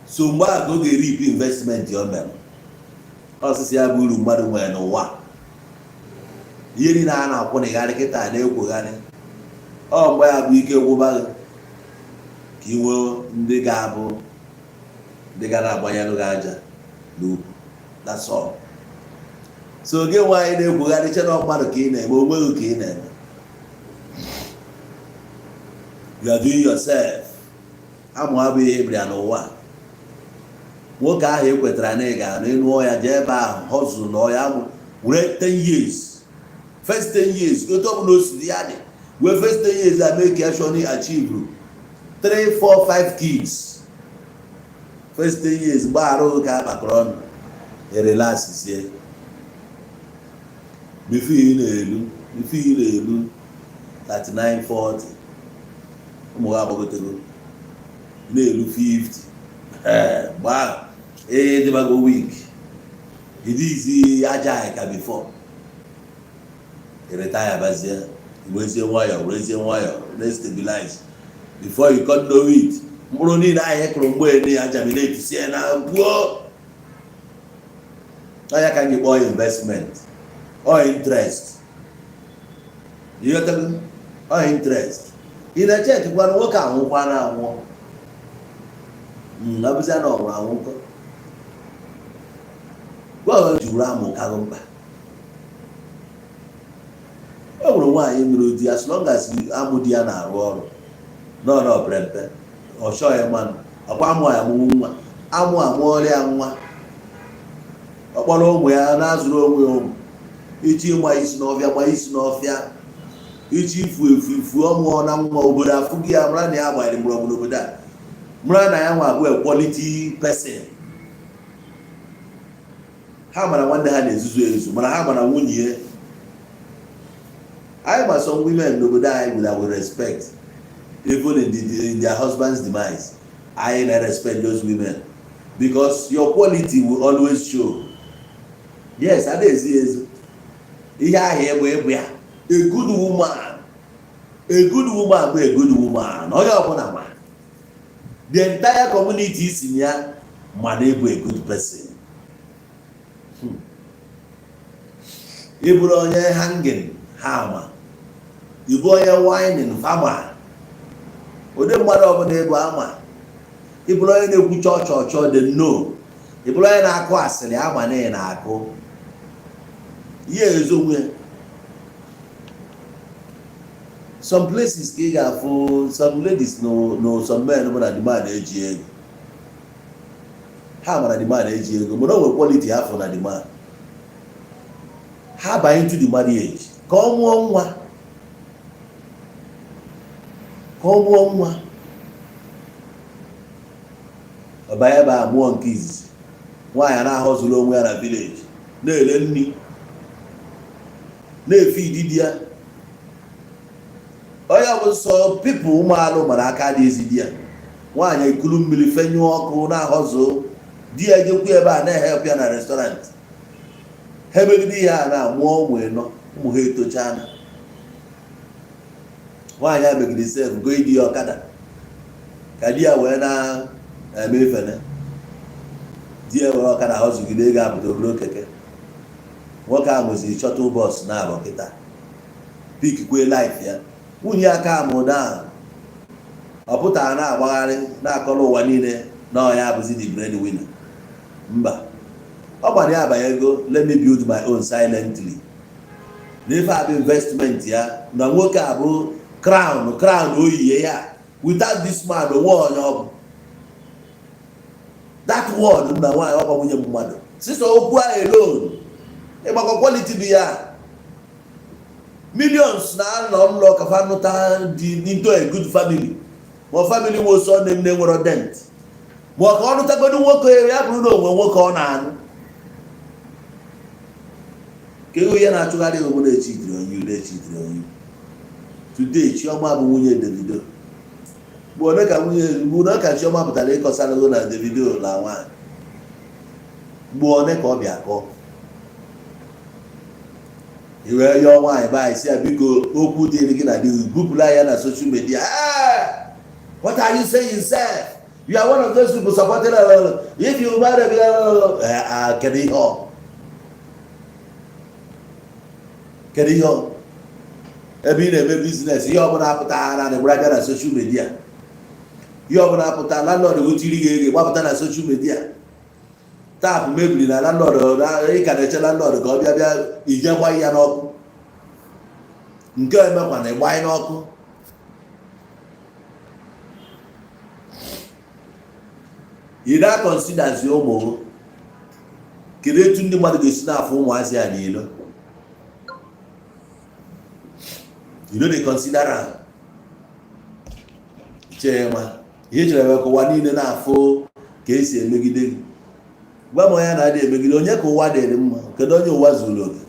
So mgbe a ka ọ ga-eripụ investment o mere. Ọsịsị ya bụ uru mmadụ nwere n'ụwa. Ihe niile a na-akwụnịgharị kịta na-ekwogharị, ọ mgbe ya bụ ike gwụba gị ka ị nwee ndị ga-abụ ndị ga na-agbanyelụ gị aja n'ukwu. That's all. So gị nwaanyị na-ekwugharị, che na mmadụ ka ị na-eme onwe gị ka ị na-eme, you are doing yourself. Amụ abụ ihe ịbịa n'ụwa. Nwoke ahụ ekwetara na ị ga-anụ, ịnụọ ya, jee ebe ahụ hustle nọ ya were 10 years, first 10 years, otu ọbụla o siri ya dị, wee first 10 years a make ya sure na achieve 3 4 5 kids. First 10 years, mgbe arụ ka a kpakọrọ ọnụ, relax sie. Before ị na-elu 39, 40, ụmụ gị agbagotego na-elu 50. Ee, mgbe ahụ ee dịbago weak, ịdịzi aja ka before. Retire bazie, werezie nwayọ, werezie nwayọ na-stabilize. Before you come know it, mkpụrụ niile ahụ kụrụ mgbe ene ya germinate sie na puo ọya. Ka anyị kpọọ investment or interest. Ịghọtago? Ọ interest ị na-echekwana. Nwoke anwụkwana anwụọ, ọ bụzia na ọ nwụrụ anwụkọ gwa juru amụ kago mkpa. E nwere nwaanyị nụrụ di, as long as amụ di ya na-arụ ọrụ nọ nọ pere mpe, ọ chọghị mmanụ ọkwa amụ ya amụnwu nwa, amụ amụọrọ ya nwa, ọ kpọrọ ụmụ ya na-azụrụ onwe ya ụmụ. Ichi ịgba isi n'ọfịa, gba isi n'ọfịa. Ichi ifu efu ifu, ọmụọ na nwa obodo afụghị ya, mara na ya gbanyere mgbọrọgwụ n'obodo a, mara na ya nwa abụ a quality person. Ha mara nwanne ha na-ezuzu ezu, mana ha mara nwunye ya. Anyị ma some women n'obodo anyị with our respect, even in their husband's demise. Anyị na respect those women because your quality will always show. Yes, ada ezi ezu ihe ahụ ịbụ ịbụ ya. A good woman, a good woman bụ a good woman. Onye ọbụla ma, the entire community si na ya ma na ịbụ a good person. Ị bụrụ onye hanging, ha ma. Ị bụ onye whining, fama. Ụdị mmadụ ọbụla ịbụ, ama. Ị bụrụ onye na-ekwu chọọ chọọ chọọ, they know. Ị bụrụ onye na-akụ asịrị, ama na ị na-akụ ihe ezonwe. Some places ka ị ga-afụ some ladies no, some men bụ na the man eji ego. Ha mara the man eji ego, mana o nwere quality ha fụ na the man. Ha banye into the marriage ka ọ mụọ nwa, ka ọ mụọ nwa. Ọ banye ebe a, mụọ nke izizi. Nwaanyị na-ahọzuru onwe ya na village, na-ere nri, na-efe ididi ya. Onye bụ sọ pipụ ụmụalụ mara aka dị ezi di ya. Nwaanyị ekuru mmiri fenyụọ ọkụ, na-ahọzụ di ya, ejekwu ebe a na-ehepụ ya na restaurant. Ha emegide ihe a, na-amụọ ụmụ ịnọ, ụmụ ha etochana. Nwaanyị a megide sef go di ya ọkada ka di ya wee na-eme ifene. Di ya were ọkada họzugide ego apụta obere keke. Nwoke a nweziri shuttle bus na-abụ kịta pick kwe life ya. Nwunye ya ka amụ na ọ pụtara na-agbagharị, na-akọrọ ụwa niile na ọ ya abụzi the breadwinner. Mba, ọ gbara ya abanyego. Let me build my own silently. N'ife a bụ investment ya na nwoke a bụ crown, crown oyiye ya. Without this man, onwe onye ọ bụ. That word nna nwaanyị ọkwa nwunye mmadụ sisọ okwu ahụ alone, ịgbakọ quality dị ya. Millions na-anọ nlọ ka fa nụta dị into a good family, ma family nwe sọ nne nne nwere dent, ma ọ ka ọ nụtagodu nwoke ya bụrụ na onwe nwoke ọ na-anụ ka ego ya na-achụgharị obodo. Echitiri onye echitiri onye today. Chioma bụ nwunye Davido bụ one ka nwunye bụ one ka Chioma pụtara ịkọsarago na Davido na nwaanyị mgbe one ka ọ bịa kọọ iwe yọọ nwaanyị be anyị si ya, biko, okwu dịrị gị na di gị, bupụla ya na social media. Ah! What are you saying sef? You are one of those people supporting if you marry. Kedu ihe ọ, kedu ihe ọ? Ebe ị na-eme business, ihe ọbụla apụta na na bịa na social media. Ihe ọbụla apụta, landlord gotiri gị ego, gbapụta na social media. Tap mebiri na landlord, ị ka na-eche landlord ka ọ bịa bịa ije gbanye ya n'ọkụ. Nke emekwa na ịgbanye n'ọkụ. Ị na-aconsiderzi ụmụ gị? Kedu etu ndị mmadụ ga-esi na-afụ ụmụazị a n'ilo? You no dey consider am. Chema ihe chere ka ụwa niile na-afụ ka esi emegide gị. Gwa m onye na-adị emegide onye ka ụwa dịrị mma. Kedu onye ụwa zuru oke?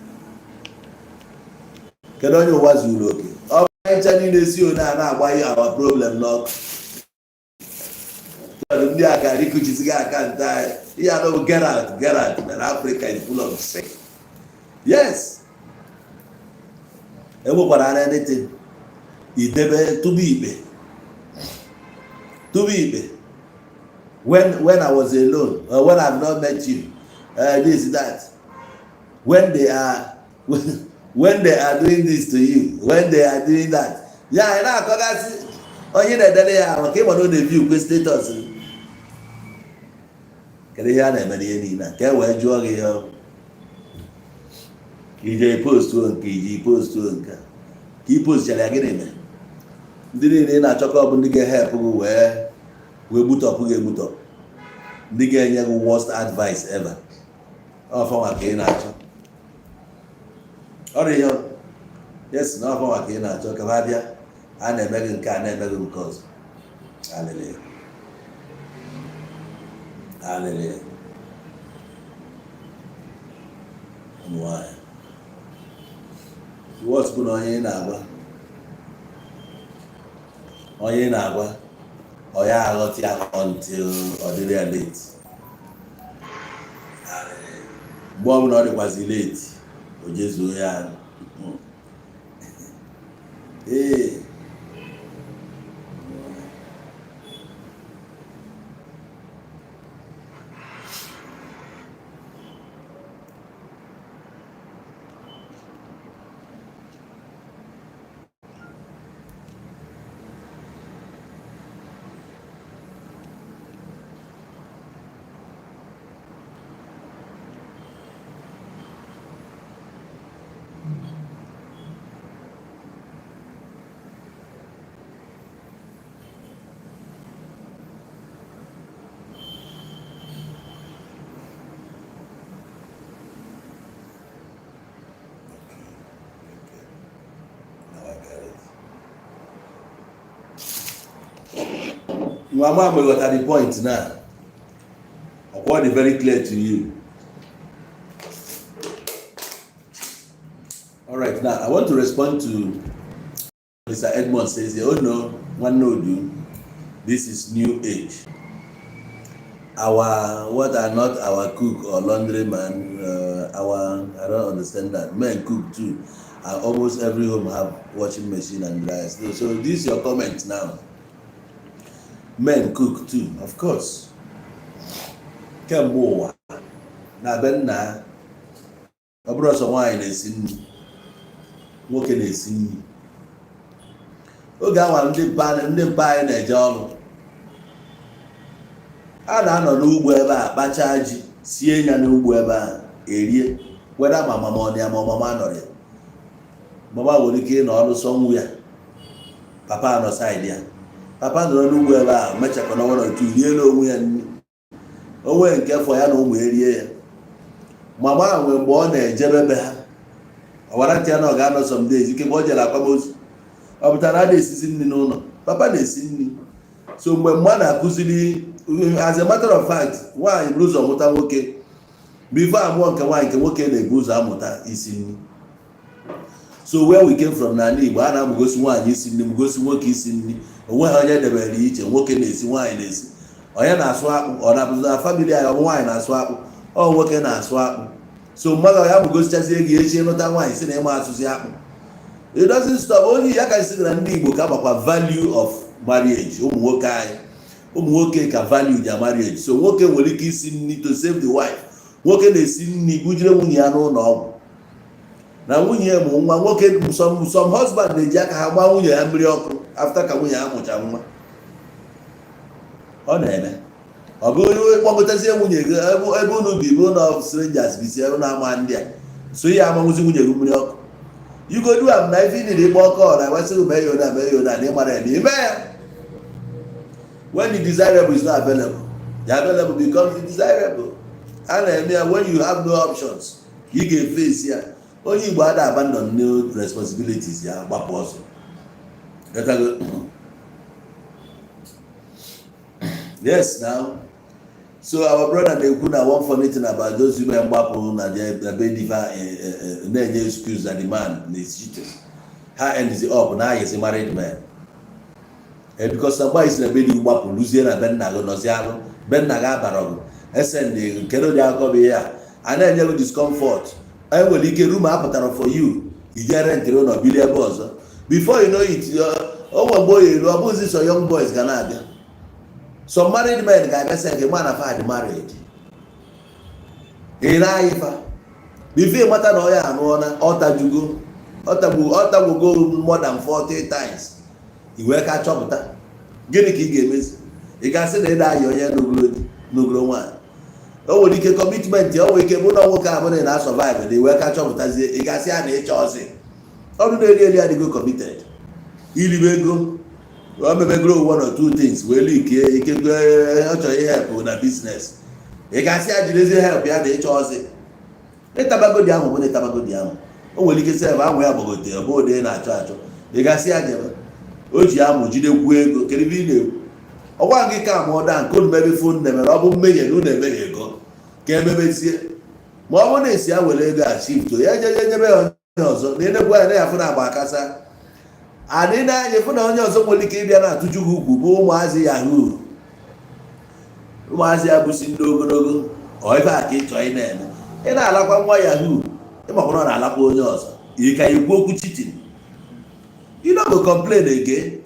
Kedu onye ụwa zuru oke? Ọ bụ ncha niile si one a na-agbanye our problem n'ọkụ. Ndị a ga rikuchisiga account anyị. Ihe anọ bụ get out, get out na Africa is full of sick. Yes, enwekwara anything idebe tụba ikpe, tụba ikpe. When I was alone or when I've not met you, this, that, when they are When they are doing this to you, when they are doing that, ya ị na-akọgasị onye na-edere ya maka ịma na ọ na-evi ukwe status. Kedu ihe a na-eme n'ihe niile a? Ka e wee jụọ gị ihe ọ ije postuo nke iji postuo nke a. Ka ị postichara ya, gịnị mere ndị niile ị na-achọkọ ọ bụ ndị ga-ehepụ gị wee gbutọpụ gị egbutọpụ, ndị ga-enye gị worst advice ever, ọfọnwa ka ị na-achọ ọrụ ihe? Yes, na ọfọnwa ka ị na-achọ ka ha bịa a na-eme gị nke a, na-eme gị nke ọzọ. Alịlị, alịlị. Ụmụ nwanyị, what bụ na onye ị na-agwa, onye ị na-agwa ọ ya aghọta ya until ọ dịrị ya late. Mgbe ọbụla ọ dịkwazi late, o jezuo ya ahụ. Ee. Okay. Now I get it. Nwa ma ghọtara the point now. Ọkwa dị very clear to you. All right, now I want to respond to Mr. Edmond says here, "Oh no, one no do. This is new age. Our what are not our cook or laundry man, our I don't understand that. Men cook too. And almost every home have washing machine and dryers." So this is your comment now. Men cook too, of course. Kemgbe ụwa na be nna, ọ bụrụ ọsọ nwaanyị na-esi nri, nwoke na-esi nri. Oge awa ndị mpa anyị na-eje ọrụ, a na-anọ n'ugbo ebe a kpachaa ji, sie ya n'ugbo ebe a erie, weda ma mama ọ dị ya ma mama nọrọ ya. Mama nwere ike ịnọ ọrụ sọ nwu ya, papa nọ side ya. Papa nọrọ n'ugbo ebe a mechakọ na nwere otu rie n'onwe ya nri onwe nke fọ ya na ụmụ erie ya. Mama nwe mgbe ọ na-ejebe be ha, ọwara ntị ya na ọ ga-anọ some days, ikekwe o jere akwamozu, ọ pụtara a na-esizi nri n'ụlọ, papa na-esi nri. So mgbe mma na-akụziri, as a matter of fact, nwaanyị buru ụzọ mụta nwoke before amụọ nke nwaanyị. Nke nwoke na-ebu ụzọ amụta isi nri. So where we came from n'ala Igbo, a na-amụgosi nwaanyị isi nri, mụgosi nwoke isi nri. Onwe ha onye debere iche, nwoke na-esi, nwaanyị na-esi. Onye na-asụ akpụ, ọ na-abụzi na family anyị, ọ bụ nwaanyị na-asụ akpụ, ọ nwoke na-asụ akpụ. So mmadụ ya mụgosichazie gị, echi ịnụta nwaanyị si na ịma asụsụ akpụ, it doesn't stop. Onye ya ka si na ndị Igbo ka makwa value of marriage. Ụmụ nwoke anyị, ụmụ nwoke ka value their marriage. So nwoke nwere ike isi nri to save the wife. Nwoke na-esi nri bujire nwunye ya n'ụlọ ọgwụ na nwunye ya mụ nwa nwoke. Some husband na-eji aka ha gbaa nwunye ya mmiri ọkụ after ka nwunye ya mụcha nwa. Ọ na-eme, ọ bụ onye kpọgotazie nwunye gị ebe unu bi bụ na strangers bisi ebe na-ama ndị a so ya amanwụzi nwunye gị mmiri ọkụ. You go do am na ife need ịgba ọkụ, ọ na-amasị gị, mee ya ona, mee ya ona, na ịmara ya na ime ya. When the desirable is not available, the available becomes the desirable. A na-eme ya when you have no options, ị ga-efesi ya. Onye Igbo ada abandon no responsibilities ya gbapụ ọsọ. Ghọtago? Yes, now so our brother na-ekwu na one funny thing about those women gbapụ na na be diva na-enye excuse that the man is cheating, ha ends up na ayịzi married men, because na mgbe anyị si na be di gbapụ luzie na be nna gị, nọzi alụ be nna gị, abara gị esend kedu ụdị akụkọ bụ ihe a? A na-enye gị discomfort. E nwere ike room apụtara for you, ije rentịrị ụlọ biri ebe ọzọ. Before you know it, o nwere mgbe o elu, ọ bụghịzi sọ young boys ga na-abịa, some married men ga-abịa sị nke ma na fa dị married. Ị na-ayị fa before ịmata na ọ ya anụọ na ọ tajugo. Ọ tagbugo more than 40 times. I wee ka chọpụta, gịnị ka ị ga-emezi? Ị ga-asị na ị na-ayị onye nugoro di, nugoro nwaanyị? O nwere ike commitment, o nwere ike bụ na nwoke abụrụ na na survive na iwee ka chọpụtazie. Ị ga-asị ya na ịchọ ọsị ọrụ na-eri eri adịgo committed iribe ego. O mebegoro one or two things wee likie ike, ọ chọrọ ihe help na business. Ị ga-asị ya jirezie help ya na ịchọ ọsị ịtabagodi ahụ bụ na ịtabagodi ahụ. O nwere ike sef ahụ ya gbagote, ọ bụ ụdị na-achọ achọ. Ị ga-asị ya jebe o ji amụ jidekwuo ego. Kedu ebe ị na-ekwu? Ọgwa gị ka ma ọ daa nke unu mebe phone na-emere, ọ bụ mmehie na unu emehie ego ka emebezie. Ma ọ bụrụ na esi ya were ego a shift ya jeje nyebe ya onye ọzọ na enekwu anya na ya fụ na agba akasa adị na-anya, fụ na onye ọzọ nwere ike ịbịa na-atụju gị ukwu bụ ụmụazị yahoo, ụmụazị ya bụsi ndị ogologo. Ọ ife a ka ị chọọ ị na-eme, ị na-alakwa nwa yahoo, ịmakwa na ọ na-alakwa onye ọzọ. Ị ka ekwu okwu cheating, you no go complain again.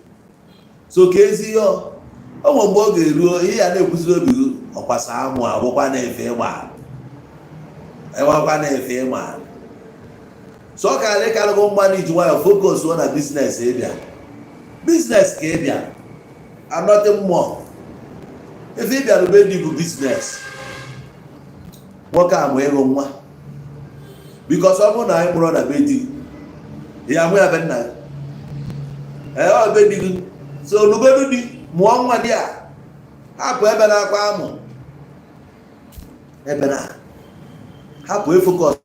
So ka ezi ihe o nwere mgbe ọ ga-eruo, ihe ya na-ekwuziri obi gị ọkwasa amụ agbụkwa na-efe ịgba enwekwa na-efe ịgba. So ọ karịrị karịgo mma na iji nwayọọ focus na business. Ịbịa business ka ịbịa and nothing more. Ife ịbịara be dị bụ business. Nwoke a mụ ịghụ nwa, because ọ bụrụ na anyị mụrụ na be di ya, mụ ya be nna ya, ee, ọ be di gị. So nugodu di, mụọ nwa di a, hapụ ebe na-akwa amụ ebe na hapụ. Efocus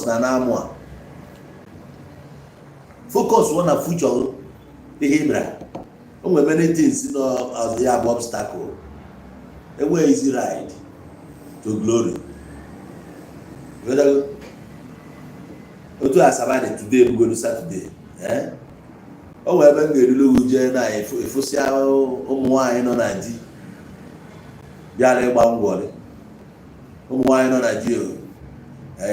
na na-amụ a, focus na future. Ihe ị bịara, o nwere many things nọ ya bụ obstacle. Enweghị easy ride to glory. Ịghọtago? Otu Asaba dị today bugoro Saturday, eh? O nwere ebe m ga-erulu gị jee na ịfụsịa ụmụ nwaanyị nọ na di bịara ịgba ngwọrị. Ụmụ nwaanyị nọ na di o,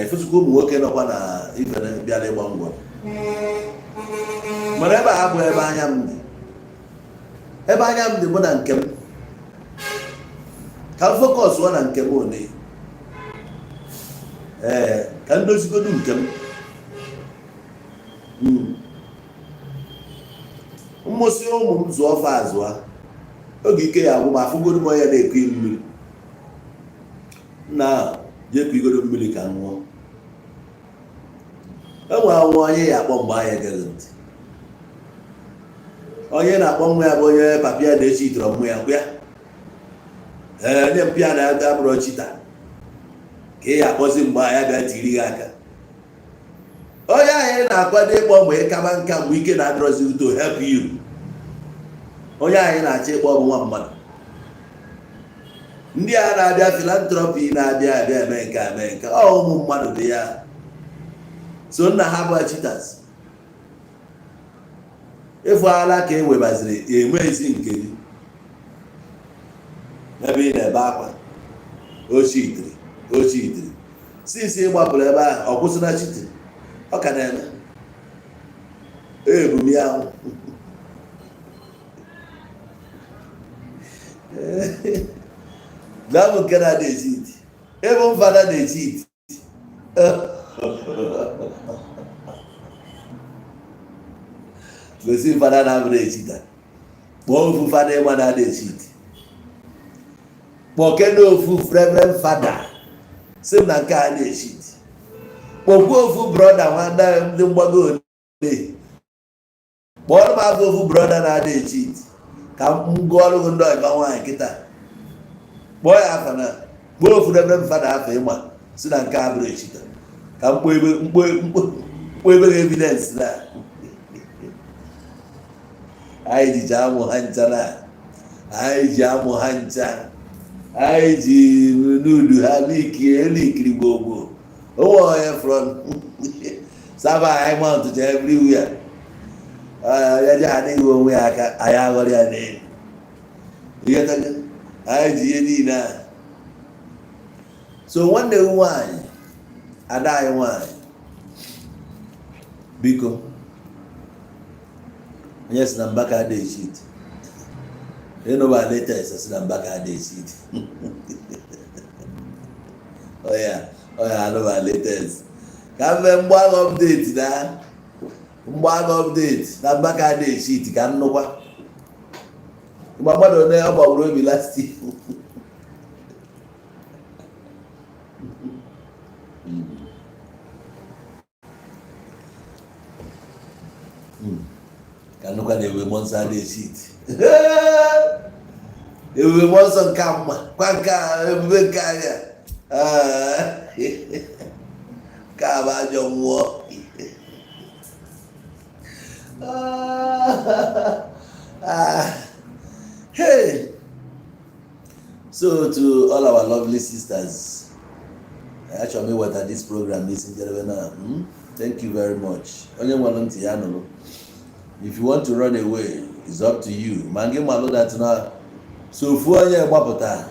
ịfụsịkwa ụmụ nwoke nọkwa na ifere bịara ịgba ngwọrị. Mana ebe a bụ ebe anya m dị. Ebe anya m dị bụ na nke m, ka m focus na nke m one. Ee, ka m dozigodu nke m. Mmụsị ụmụ m zụọ fa azụa, oge ike ya agwụ ma afụgodu m onye na-eku mmiri nna ahụ jee ku igodo mmiri ka m ṅụọ. Enwe anwụ onye ya akpọ mgbe anyị egeghị ntị. Onye na-akpọ nwa ya bụ onye papi ya na-echi itọrọ mmụ ya kwa ya. Ee, onye mpịa na-aga abụrọ cheater ka ị ya akpọzi mgbe ya bịa tiri gị aka. Onye ahụ ị na-akwado ịkpọ mgbe ị kaba nka, mgbe ike na-adọrọzi to help you, onye ahụ ị na-achọ ịkpọ bụ nwa mmadụ. Ndị a na-abịa philanthropy na-abịa abịa eme nke a, eme nke ọ, ụmụ mmadụ dị ya so nna ha bụ cheaters. Ịfụ ala ka e webaziri enwezi nke gị ebe ị na-ebe akwa ochitiri ochitiri since ị gbapụrụ ebe ahụ, ọ kwụsị na cheating ọ ka na-eme ebumi ahụ. Gaa bụ nke na-adị echeat ebe mfada na-echeat. Gosi fada na-abụrụ echeater. Kpọọ ofu fada ịma na-adị echeat. Kpọkene ofu reverend fada si m na nke a na-echeat. Kpọkwuo ofu brother nwanne ndị mgbago ole. Kpọọrọ m afọ ofu brother na-ada echeat ka m gụọrọ gị ndị ọyịba nwaanyị kịta. Kpọọ ya afa na kpọọ ofu reverend fada afa ịma si na nke a bụrụ echeater, ka mkpọ ebe mkpọ mkpọ ebe gị evidence na anyị jicha amụ ha ncha, na anyị ji amụ ha ncha, anyị ji nudu ha likie elikiri gbogbo onwe onye from server anyị mountụcha everywhere. Ya ji ha n'ihu onwe ya aka anyị aghọrọ ya n'elu. Ịghọtago? Anyị ji ihe niile a. So nwanne m nwaanyị, ada anyị nwaanyị, biko, onye si na Mbaka adịghị echeat, ịnụba latest si na Mbaka adịghị echeat. Oya oya, anụba latest ka m mee mgbagha update na Mgbaga update na Mbaka adị echeat ka nnukwa mgbe mmadụ one ọ gbagburu obi last year. Ka nnukwu na Ebube Mmụọ Nsọ adị echeat. Ebube Mmụọ Nsọ nke mma kwa nke a, ebube nke anya nke a bụ ajọ mmụọ. Ah, hey, so to all our lovely sisters, achọrọ m iweta this program n'isi njedebe na Thank you very much. Onye nwere ntị ya nụrụ. If you want to run away, it's up to you. Ma gị malụ that na so ofu onye gbapụta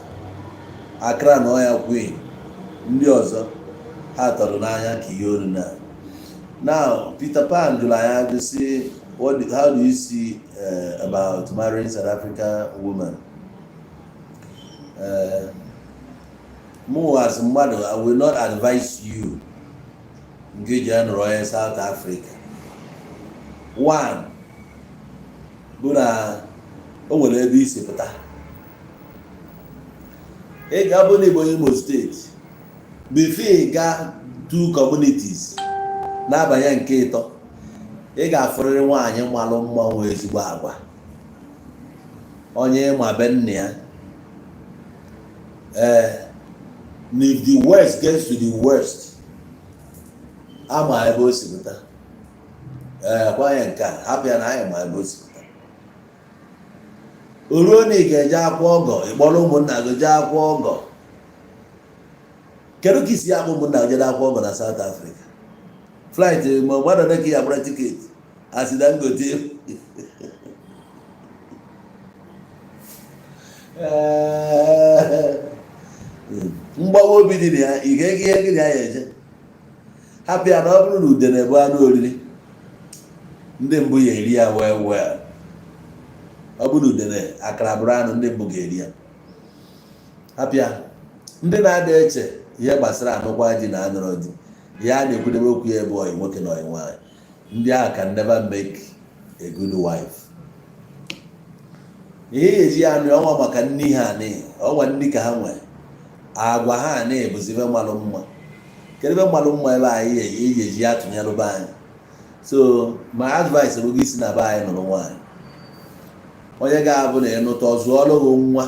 Accra na ọya queen, ndị ọzọ ha tọrọ n'anya ka ihe olu na. Now Peter Pan jụrụ anyị ajụ sị, how do you see about marrying South African woman? Mụ as mmadụ, I will not advise you nke ji anụrụ onye South Africa. One bụ na o nwere ebe isi pụta. Ị ga-abụ na Igbo, Imo State, before ị gaa two communities na-abanye nke ịtọ, ị ga-afụrịrị nwaanyị malụ mma, nwee ezigbo agwa, onye ịma be nna ya. Ee, na if the worst gets to the worst, ama ebe o si pụta. Ee, kwa ya nke a, hapụ ya na anyị ma ebe o si pụta. O ruo na ị ga-eje akwa ọgọ, ị kpọrọ ụmụnna gị jee akwa ọgọ. Kedu ka isi akpọ ụmụnna gị jee akwa ọgọ na South Africa? Flight, ma mmadụ ole ka ya gbara ticket asị Dangote? Ee, mgbawa obi dị na ya. Ị ga-ege ihe gị na ya eje, hapụ ya na ọ bụrụ na udene bụ anụ oriri, ndị mbụ ya eri ya wee wee. Ọ bụrụ na udene akara bụrụ anụ, ndị mbụ ga-eri ya. Hapụ ya. Ndị na-ada eche ihe gbasara anụkwa ji na anụrụ di ya, a na-ekwudebe okwu ya ebe ọyị nwoke na ọyị nwaanyị, ndị ahụ can never make a good wife. Ihe ya eji ya anụ ọnwa maka nni ha anị ọnwa nni ka ha nwere agwa ha anị bụzi ebe mmalụ mma. Kedu ebe mmalụ mma ebe anyị eji eji ya tụnyere be anyị? So my advice bụ gị si na be anyị nụrụ nwaanyị, onye ga-abụ na ịnụta ọzụọlụ gị nwa,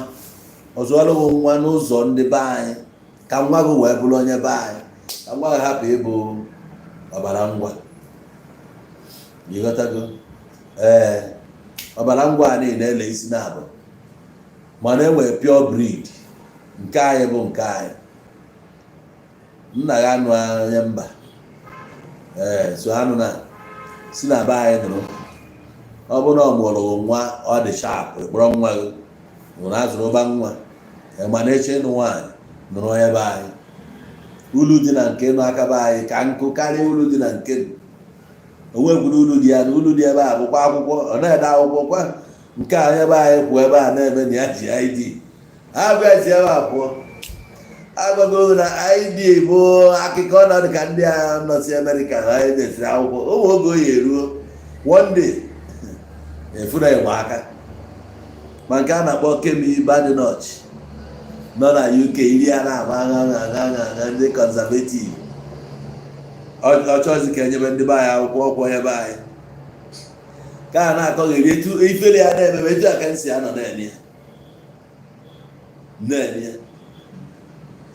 ọzụọlụ gị nwa n'ụzọ ndị be anyị, ka nwa gị wee bụrụ onye be anyị, ka nwa gị hapụ ịbụ ọbara ngwa. Ịghọtago? Ee, ọbara ngwa a niile ele isi na-abụ, mana enwere pure breed nke anyị bụ nke anyị. Nna gị anụ onye mba. Ee, so anụ na si na be anyị nụrụ. Ọ bụrụ na ọ mụrụ nwa, ọ dị sharp, kpọrọ nwa gị nwụrụ azụrụ ụba nwa. Mana eche ịnụ nwaanyị, nụrụ onye be anyị. Ulu dị na nke nụ aka be anyị ka nkụ karịa ulu dị na nke onwekwuru. Ulu dị ya na ulu dị ebe a bụkwa akwụkwọ, ọ na-ede akwụkwọ kwa nke a. Onye be anyị kwụ ebe a na-eme na ya ji ID abịa si ebe a pụọ. Agwago na ID bụ akụkọ ọnọdụ ka ndị a nọ si Amerịka ha edesiri akwụkwọ ụmụ oge oyi eruo one day efuna ịgba aka. Ma nke a na-akpọ Kemi Badenoch nọ na UK, iri a na-agba agha agha agha agha agha ndị Conservative ọ chọzi ka enyebe ndị be anyị akwụkwọ ọkwụ onye be anyị ka a na-akọgheri etu ifele ya na-ememe, etu a ka m si anọ na-eme ya na-eme ya.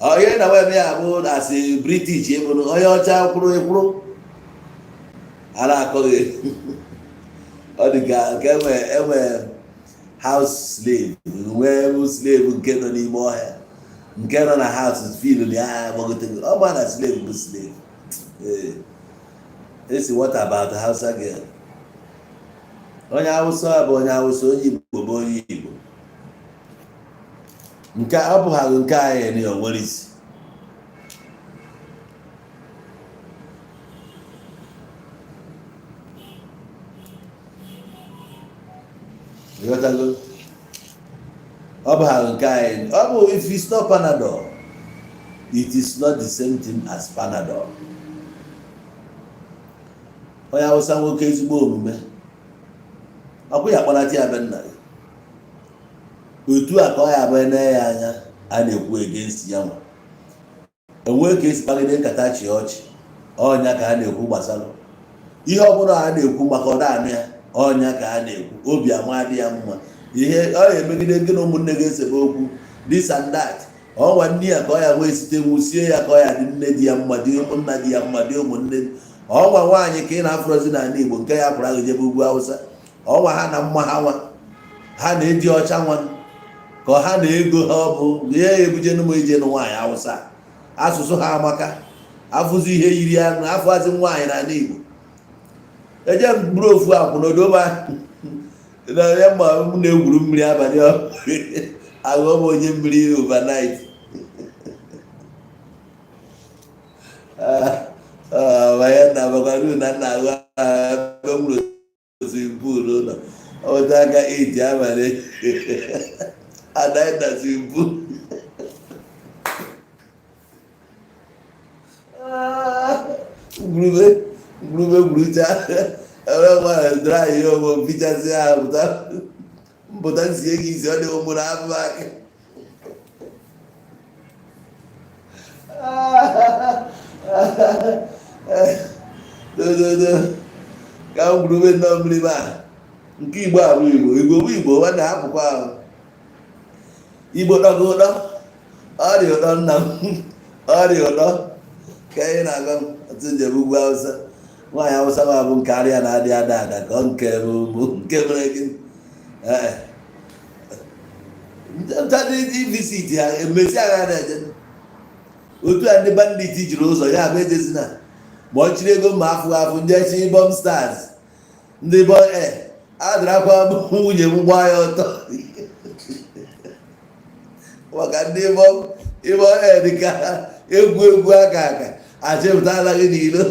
Onye na wee ya bụ asị British ịbụrụ onye ọcha kwụrụ ekwuru a na-akọgheri. Ọ dị ka nke enwe enwe house slave, nwee slave nke nọ n'ime ọhịa, nke nọ na house feel na ya agbagotego. Ọ ma na slave bụ slave. Ee, esi what about Hausa girl? Onye Hausa bụ onye Hausa, onye Igbo bụ onye Igbo. Nke ọ bụghaghị nke anyị na o nwere isi. Ịghọtago? Ọ bụghaghị nke anyị ọ bụ. If it's not Panadol, it is not the same thing as Panadol. Onye Awụsa nwoke ezigbo omume ọkwụ ya kpọnata ya be nna gị, otu a ka ọ ya bụ ene ya anya a na-ekwu against ya. Nwa onwe ka esi kpagide nkata chị ọchị, ọnya ka a na-ekwu gbasara ihe ọbụla a na-ekwu maka ọda anụ ya, ọnya ka a na-ekwu. Obi ama dị ya mma, ihe ọ ya emegide gị na ụmụnne gị esebe okwu, this and that. Ọnwa nne ya ka ọ ya nwee site nwụsie ya, ka ọ ya dị nne di ya mma, dị ụmụnna di ya mma, dị ụmụnne. Ọnwa nwaanyị ka ị na-afụrọzi n'ala Igbo nke ya pụrụ ahụ jebe ugwu Awụsa, ọnwa ha na mma ha nwa ha na-eji ọcha nwa ka ha na ego ha, ọ bụ ihe ya ebuje n'ụmụ ije nụ nwaanyị Awụsa. Asụsụ ha amaka, afụzi ihe yiri ya na afụazi nwaanyị n'ala Igbo. Eje m buru ofu akwụ n'odoba na ya ma m na-egwuru mmiri abalị, aghọọ m onye mmiri overnight. Banye na bakwaru na nna ahụ ebe m nwere swimming pool ụlọ ọta aka 8 abalị adaghị na swimming pool. Ngwurube ngwurube gwurucha ebe nwanyị dry ya onwe fichasị ahụ pụta mpụta nsie gị isi ọ dị ụmụ na afọ aka. Dododo ka ngwurube nnọọ mmiri ma nke Igbo abụ Igbo, Igbo bụ Igbo nwanne, hapụkwa ahụ Igbo tọgụ ụtọ, ọ dị ụtọ nna m, ọ dị ụtọ ka anyị na-agwa m otu njem ugwu Awụsa. Nwaanyị Awụsa ma bụ nke arịa na-adị ada ada ka ọ nke bụ nke mere gị ntadị visit ha emesi agha na-eje otu a ndị bandit jiri ụzọ ya bụ ejezina ma ọ chiri ego ma afụ afụ ndị echi bomb stars ndị bọ e adarakwa nwunye m gbaa ya ọtọ maka ndị ịbọ e dịka egwu egwu aka aka achịpụtala gị n'ilo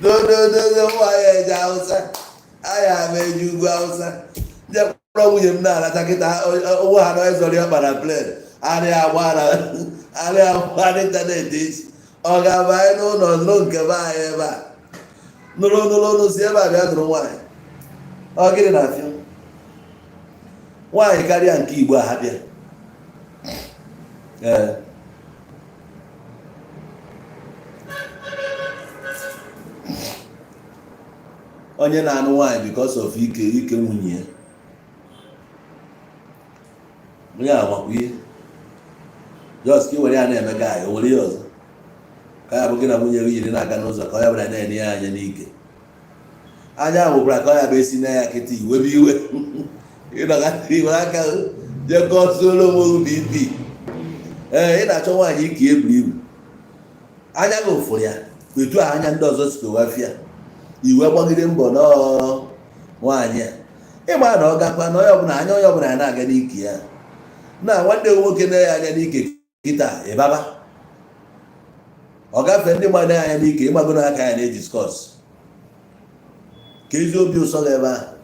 dodododo. Nwaanyị eje Awụsa anya ama eje ugwu Awụsa ndị kpọrọ nwunye m na-alata kịta ụgbọ ha na ezọrọ ya kpara plane arịa agba arịa agba n'internet echi ọ ga-aba anyị n'ụlọ nụrụ nke be anyị ebe a nụrụ nụrụ nụ si ebe a bịa nụrụ nwaanyị. Ọ gịnị na-afịa nwaanyị karịa nke Igbo a ha bịa? Ee, onye na-anụ nwaanyị because of ike ike nwunye ya, onye amakwa ihe just ka ị were ya na-eme gị o were ya ọzọ ka ya bụ gị na nwunye gị yiri na-aga n'ụzọ ka ọ ya bụla na-enye ya anya n'ike anya nwekwara ka ọ ya bụ esi na ya kịta iwebe iwe ịnọgata iwe aka jekọọ solo onwe BP. Ee, ị na-achọ nwaanyị ike eburu ibu, anya gị ụfụrụ ya etu a anya ndị ọzọ si wafịa iwe gbagide mbọ nọọ nwaanyị a ịgba na ọ gakwa na onye ọbụla anya onye ọbụla ya na-aga n'ike ya na nwanne m nwoke na ya anya n'ike kịta ịbaba ọ gafee ndị mmadụ anya n'ike ịgbago n'aka ya na-e discuss ka ezi obi ụsọ gị ebe ahụ.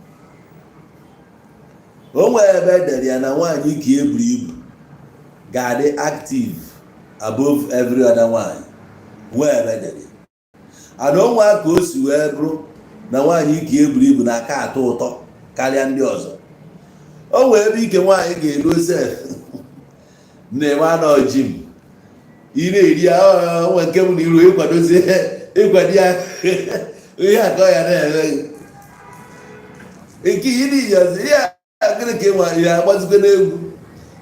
O nwere ebe edere ya na nwaanyị ike eburu ibu ga-adị active above every other nwaanyị, nwee ebe edere ya ana onwe ka o si wee bụrụ na nwaanyị ike eburu ibu na-aka atọ ụtọ karịa ndị ọzọ. O nwee ebe ike nwaanyị ga-elu sef na-eme anọ ji m ị na-eri ya onwe nke bụ na iru ịkwadozi ịkwado ya ihe akọ ya na-eme nke ihe niile ọzọ ihe gịnị ka ịnwa ya agbazikwa n'egwu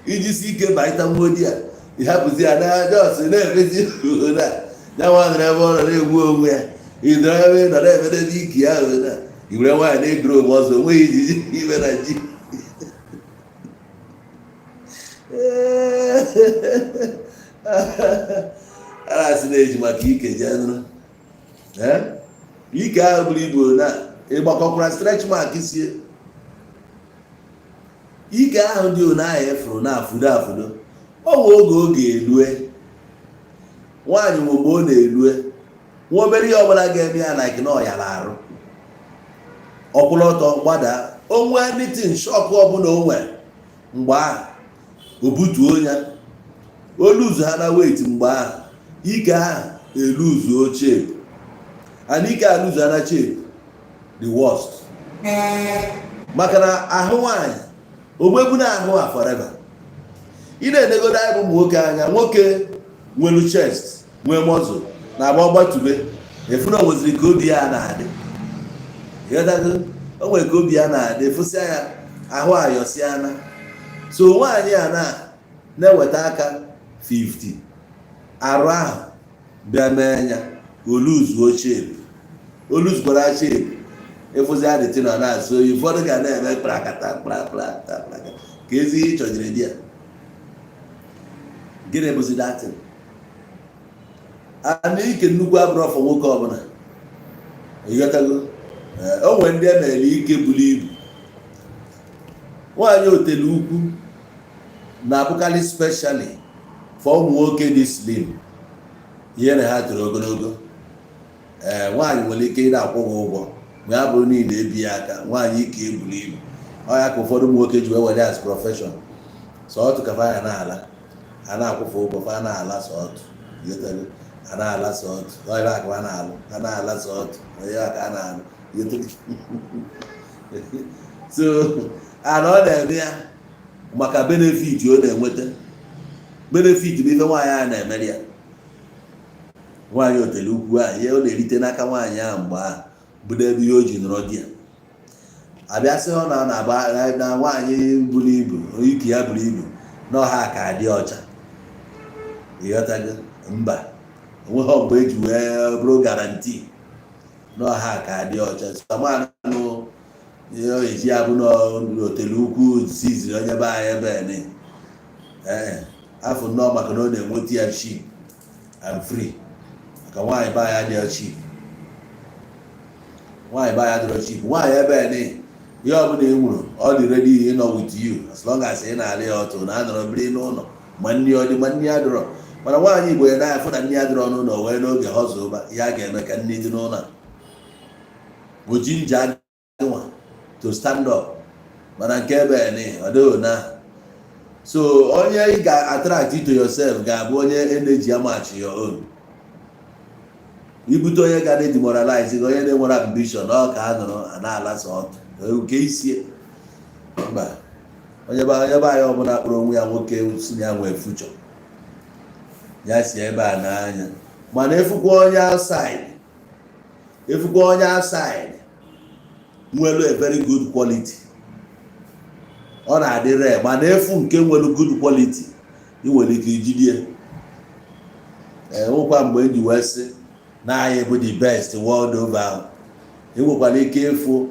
iji si ike barịta nwa di ya ịhapụzi ya na jos na-emezi na ya nwa nọrọ ebe ọ nọ na-egbu onwe ya ịdọrọ ebe ị nọ na-emedebe ike ya ahụ na iwere nwaanyị na-egoro onwe ọzọ onweghị ijiji ime na ji. A na-asị na-eji maka ike jee nụrụ ike ahụ buru ibu na ịgbakọkwara stretch mark sie ike ahụ dị one ahụ efuru na-afụdo afụdo. O nwe oge oge elue nwaanyị nwe mgbe ọ na-elue nwa obere ihe ọbụla ga-eme ya like na ọyara arụ ọkwụrụ ọtọ gbada onwe anything shock ọbụla o nwere mgbe ahụ o butuo ya o luzu ha na weight mgbe ahụ ike ahụ eluzuo shape and ike a luzu ha na shape. The worst, maka na ahụ nwaanyị ogbegbu na ahụ a forever. Ị na-enegodo anyị bụ ụmụ nwoke anya, nwoke nwelu chest, nwee muscle, na-agba ọgbatube efu na o nweziri ka obi ya na-adị. Ịghọtago? O nwere ka obi ya na-adị, efụsịa ya ahụ ayọsịana. So nwaanyị a na-eweta aka 50 arụ ahụ bịa mee ya, oluzuo shape, oluzukwara shape, ịfụzi adịtị na na-asụ oyi. Ụfọdụ ga na-eme kprakata kprakata kprakata ka ezi ihe ị chọjiri di ya. Gịnị bụzi datin ana ike nnukwu abụrụ ọfọ nwoke ọbụla? Ịghọtago? O nwere ndị emere ike buru ibu. Nwaanyị otele ukwu na-abụkarị specially for ụmụ nwoke dị slim, ihe na ha toro ogologo. Ee, nwaanyị nwere ike ị na-akwụ gị ụgwọ ma ya bụrụ niile ebi ya aka. Nwaanyị ike eburu ibu, ọ ya ka ụfọdụ ụmụ nwoke ji wee were as profession. Sọọtụ ka fa ya na-ala, a na-akwụfe ụgwọ, fa na-ala sọọtụ. Ịghọtago? A na-ala sọọtụ, ọ ebe a ka fa na-alụ, a na-ala sọọtụ, onye ka a na-alụ. Ịghọtago? So ana ọ na-eme ya maka benefit ọ na-enweta. Benefit bụ ife nwaanyị a na-emere ya. Nwaanyị otele ukwu a, ihe ọ na-erite n'aka nwaanyị ahụ mgbe ahụ bụ n'ebe ihe o ji nọrọ di ya abịa sị ọ na na-agba na nwaanyị buru ibu, ike ya buru ibu, na ọha ka dị ọcha. Ịghọtago? Mba, onweghị mgbe eji wee bụrụ guarantee na ọha ka dị ọcha. Samanụ ihe o eji ya bụ n'otele ukwu siziri onye be anyị ebe ni. Ee, afọ nnọọ, maka na ọ na-enweta ya cheap and free, maka nwaanyị be anyị adịghị cheap. Nwaanyị be anyị adịrọ cheap. Nwaanyị ebe ni, ihe ọbụla ị nwụrụ, ọ dị ready ịnọ with you as long as ị na-alị ya ọtụ na anọrọ biri n'ụlọ, ma nni ọ dị, ma nni adịrọ. Mana nwaanyị Igbo ya na-afụ na nni adịrọ n'ụlọ, wee n'oge họzụba ihe a ga-eme ka nni dị n'ụlọ a bụ ginger nwa to stand up. Mana nke ebe ni, ọ dịghị na. So onye ị ga-attract to yourself ga-abụ onye energy match your own. Ibute onye ga na-demoralize gị, onye na-enwere ambition, ọ ka a nọrọ a na-alasa ọtụ nke isie. Mba, onye be anyị ọbụla kpọrọ onwe ya nwoke si na ya nwee future, ya si ebe a n'anya. Mana efukwa onye outside, efukwa onye outside nwere a very good quality, ọ na-adị rare. Mana efu nke nwere good quality, ị nwere ike ijidie. Ee, nwekwa mgbe eji wee sị na anyị bụ the best world over ahụ, ị nwekwara ike ịfụ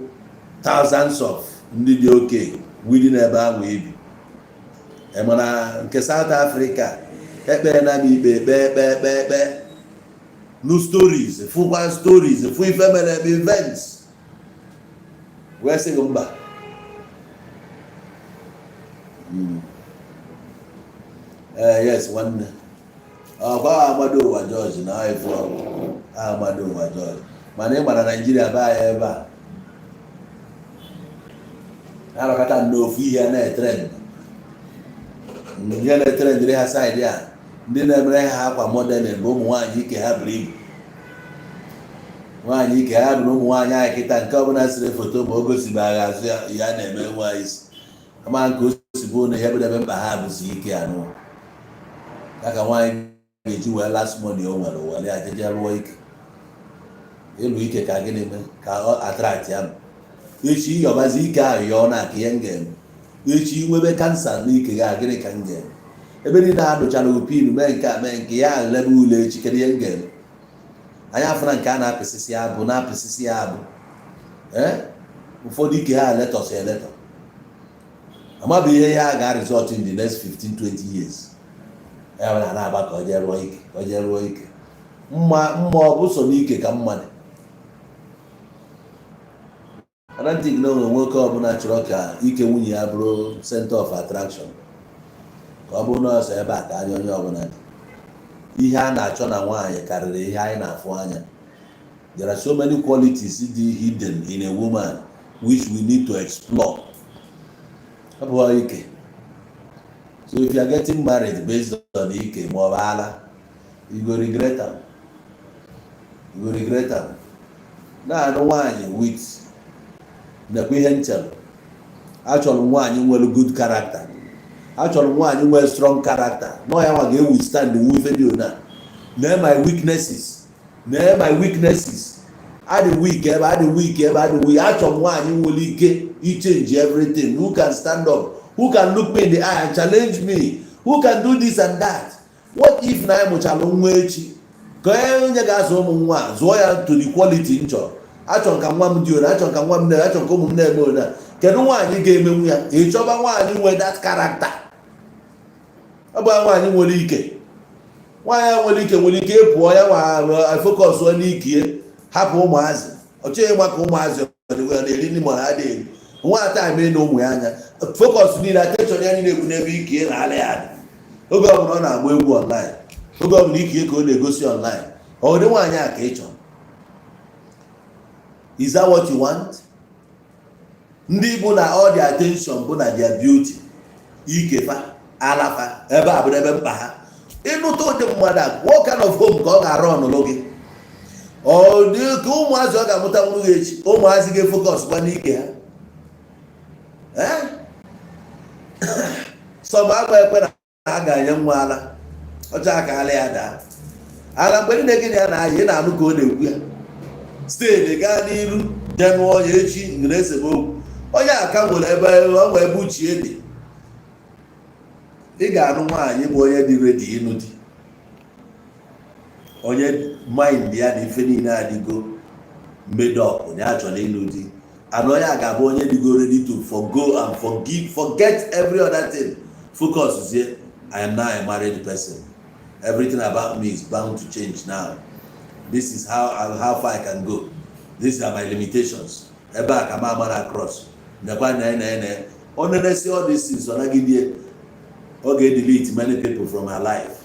thousands of ndị dị oke wili n'ebe ahụ ibi. Mana nke South Africa, ekpere na m ikpe, kpee kpee kpee kpee, nụ stories, fụkwa stories, fụ ife mere eme, events, wee sị gị mba. Ee, yes, nwanne, ọkwa Amadu Ụwa George na ifu Amadu Ụwa George. Mana ị mara Naijiria be anyị ebe a anọkọta n'ofu ihe na-etrend, ihe na-etrendịrị ha side a, ndị na-emere ha akwa modeling bụ ụmụ nwaanyị ike ha buru ibu. Nwaanyị ike ha bụrụ ụmụ nwaanyị anyị kịta, nke ọbụla siri foto ma o gosibeghị azụ ya, ya na-eme nwaanyị isi ama nke o si bụ na ihe bụ ebe mkpa ha bụzi ike anụ ya ka nwaanyị ga-eji wee last money o nwere were ya jeje rụọ ike, ịlụ ike. Ka gịnị mee ka ọ attract ya echi? Ịyọbazi ike ahụ yọọ na aka ihe m ga-eme echi, nwebe cancer n'ike gị, gịnị ka m ga-eme? Ebe niile a dụchara upin mee nke a, mee nke ya, lebe ule echi, kedu ihe m ga-eme? Anyị afụna nke a na-apịsịsị abụ, na-apịsịsị ya abụ. Ee, ụfọdụ ike ha eletọsị eletọ, amabụ ihe ya ga-result in the next 15 20 years. Ya mere a na-agba ka ọ jee rụọ ike, ka ọ jee rụọ ike. Mma mma, ọ bụ so n'ike ka mma dị. I don't think na o nwere nwoke ọbụla chọrọ ka ike nwunye ya bụrụ center of attraction, ka ọ bụrụ nọọsụ ebe a ka anya onye ọbụla dị. Ihe a na-achọ na nwaanyị karịrị ihe anyị na-afụ anya. There are so many qualities dị hidden in a woman which we need to explore. Ọ bụ ike. So if you are getting married based on ike ma ọ bụ ala, you go regret am, you go regret am. Na-anụ nwaanyị with Nekwa ihe nchere: achọrọ m nwaanyị nwere good character, achọrọ m nwaanyị nwere strong character, nọ ya nwa ga-withstand wu ife dị ona. Nee my weaknesses, nee my weaknesses. Adị weak ebe, adị weak ebe, adị weak. Achọrọ m nwaanyị nwere ike ichange everything, who can stand up, who can look me in the eye and challenge me, who can do this and that. What if na anyị mụchalụ nwa echi, ka onye ga-azụ ụmụ nwa a, zụọ ya to the quality m chọrọ? Achọrọ ka nwa m dị one, achọrọ ka nwa m na, achọrọ ka ụmụ m na-eme one a. Kedu nwaanyị ga-emenwu ya? Ị chọba nwaanyị nwe that character. Ọ bụ nwaanyị nwere ike, nwaanyị a nwere ike, nwere ike ịpụọ ya nwa focus n'ikie, hapụ ụmụazị. Ọ chọghị ịma ka ụmụazị ọ na-eri nri ma ha adịghị eri. Nwa time na ụmụ ya anya, focus niile, attention ya niile bụ n'ebe ikie na ala ya dị. Oge ọbụla ọ na-agba egwu online, oge ọbụla ikie ka ọ na-egosi online. Ọ dị nwaanyị a ka ị chọrọ? Is that what you want? Ndị bụ na all their attention bụ na their beauty, ikefa, alafa, ebe a bụ ebe mkpa ha. Ịnụta ụdị mmadụ a, what kind of home ka ọ ga-arụ ọnụlụ gị? Ọ dị ka ụmụazị ọ ga-amụta nwuru gị echi, ụmụazị ga-efocus kwa n'ike ha. Ee, sọm agba ekwe na ha ga-enye nwa ala ọcha ka ala ya daa ala. Mgbe niile gị na ya na-ayị, ị na-anụ ka ọ na-ekwu ya steeti gaa n'iru, jee nụọ ya echi nwere esemokwu. Onye aka nwere ebe ọ nwere ebe uchie dị. Ị ga-anụ nwaanyị bụ onye dị ready ịnụ di, onye mind ya na ife niile adịgo made up, onye a chọrọ ịnụ di, and onye a ga-abụ onye dịgo ready to forgo and forgive, forget every other thing, focus zie, "I am now a married person. Everything about me is bound to change now. This is how far I can go. These are my limitations. Ebe a ka m amara cross." Nekwa na na na ọ na-esi all these things, ọ nagide, ọ ga-edelete many people from her life,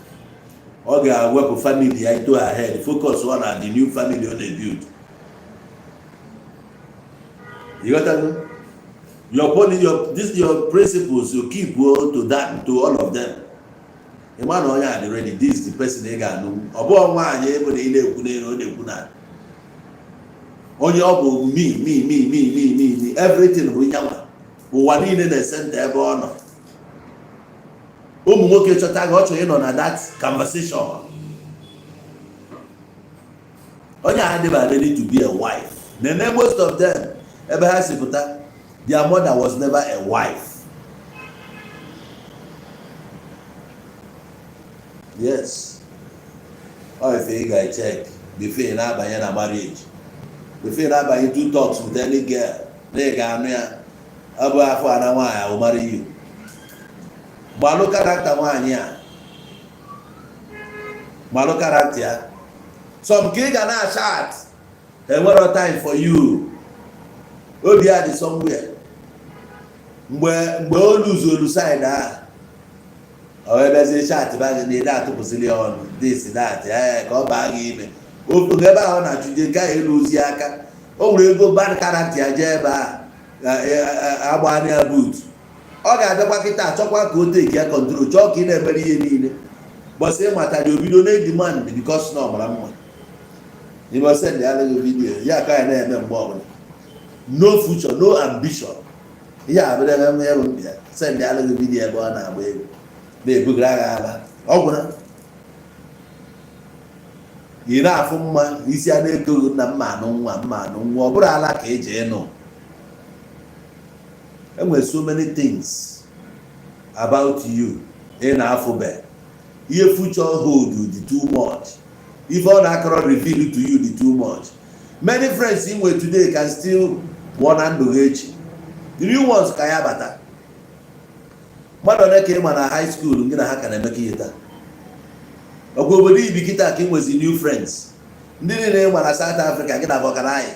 ọ ga-ewepụ family ya into her head, focus on na the new family ọ na-build. You got that? Your policy, your this, your principles, you keep well to that, to all of them. Ị ma na onye a dị ready. This is the person ị ga-anụ. Ọ bụghị nwaanyị ebe na ị na-ekwu n'elu, ọ na-ekwu na onye ọ bụ me, me, me, me, me, me, me, everything bụ nyanwa. Ụwa niile na-ecenter ebe ọ nọ. Ụmụ nwoke chọta gị, ọ chọrọ ịnọ na that conversation. Onye a adịba ready to be a wife. Nene most of them, ebe ha si pụta, their mother was never a wife. Yes, ọ ife ị ga-check before ị na-abanye na marriage, before ị na-abanye two talks with any girl na ị ga-anụ ya. Ọ bụ afọ ana nwaanyị ahụ mara you gbalụ character nwaanyị a, gbalụ character ya. Some ka ị ga na-achat, enwero time for you. Obi ya dị somewhere. Mgbe o luzolu side ahụ, ọ wee bịazie chat ba gị na ede atụpụsịrị ya ọnụ, this, that. Ee, ka ọ baa gị ime ofe ebe ahụ na-achụje nke ahụ elu ozi aka. O nwere ego bad character ya jee ebe a agba ya boot. Ọ ga-abịakwa kịta, achọkwa ka o take ya control, chọọ ka ị na-emere ihe niile. Bọsị ịmatara obido na demand because na ọ mara mma. Ime send ya alụghị video ya ka ya na-eme mgbe ọbụla. No future, no ambition. Ihe a bụrụ ebe ya bụ ya send ya alụghị video ebe ọ na-agba egwu, na-ebugara agha ala. Ọ gwụra ị na-afụ mma isi a na-ekoghị na mma anụ nwa, mma anụ nwa. Ọ bụrụ ala ka eji ịnụ. Enwere so many things about you ị na-afụbe. Ihe future hold dị too much. Ife ọ na-akọrọ reveal to you dị too much. Many friends ị nwere today can still pụọ na ndụ gị echi. The new ones ka ya bata. Mmadụ ole ka ị ma na high school gị na ha ka na-emekọ ihe taa? Ọkwa obodo ibi kịta ka ị nwezi new friends. Ndị niile ị ma na South Africa gị na anyị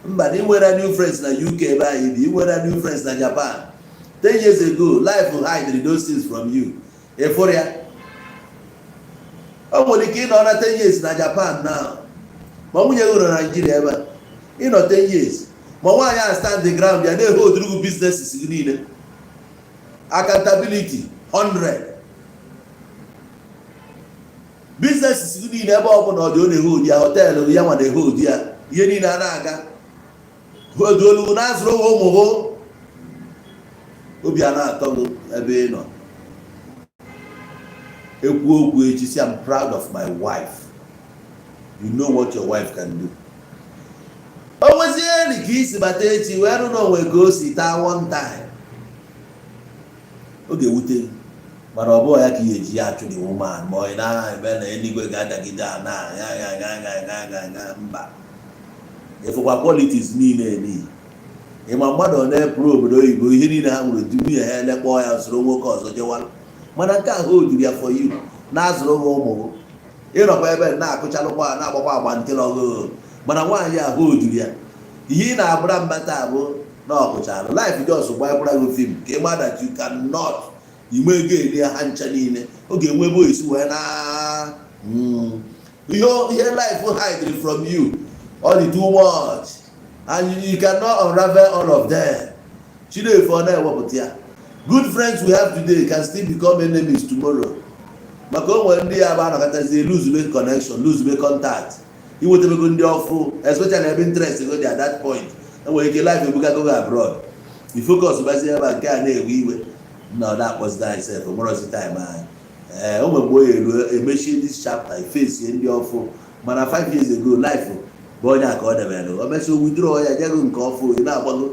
mba na ị nwere new friends na UK ebe anyị bi, ị nwere new friends na Japan. 10 years ago, life will hide those things from you. Ịfụrụ ya, o nwere ike ịnọ na 10 years na Japan now, ma nwunye gị nọ na Nigeria ebe a. Ịnọ 10 years, ma nwaanyị a stand the ground ya na-ehe odurugu businesses gị niile, accountability 100, businesses gị niile, ebe ọ bụla ọ dị, ọ na-ehe odi ya, hotel ya nwa na-ehe odi ya, ihe niile a na-aga. Olu na-azụrụ ụmụ gị, obi a na-atọ gị ebe ị nọ ekwu okwu echi si, "I'm proud of my wife." You know what your wife can do. O nwezie ka isi bata echi wee rụ na onwe ka o si taa one time, ọ ga-ewute, mana ọ bụghị ya ka ihe eji ya achụ the woman, ma ọ na-eme na eluigwe ga-adagide a na ya ya ya ya ya ya ya. Mba, ịfụkwa qualities niile niile. Ịma mmadụ ọ na-epụrụ obodo oyibo, ihe niile ha nwere di, nwunye ha elekpọọ ya, soro nwoke ọzọ jewara. Mana nke ahụ o juru ya for you, na-azụrụ gị ụmụ gị, ịnọkwa ebe na-akụchalụkwa, na-agbakwa agba nkịlọgụ. Mana nwaanyị ahụ o juru ya, ihe ị na-abụra mba taa bụ na ọkụchalụ life just gbanyekwara gị film ka ị ma that you cannot inwe ego eri ha ncha niile. Ọ ga-enwe ebe oisi wee na ihe ihe life hide from you all the too much and you cannot unravel all of them. Chinefu ọ na-ewepụta ya. Good friends we have today can still become enemies tomorrow, maka o nwere ndị ya bụ anọkọtazie lose connection, lose contact, iwetabego ndị ọfụ, especially ebe interest go dị. At that point, enwere ike life ebugago gị abroad, i focus bazie ebe a. Nke a na-ewe iwe na ọ na-akpọzite anyị sef nwerozi time anyị. Ee, o nwere mgbe o elu emechie this chapter, ifesie ndị ọfụ. Mana 5 years ago, life bụ onye a ka ọ debere, o mesịa withdraw ya, nye gị nke ọfụ. Ị na-agbago,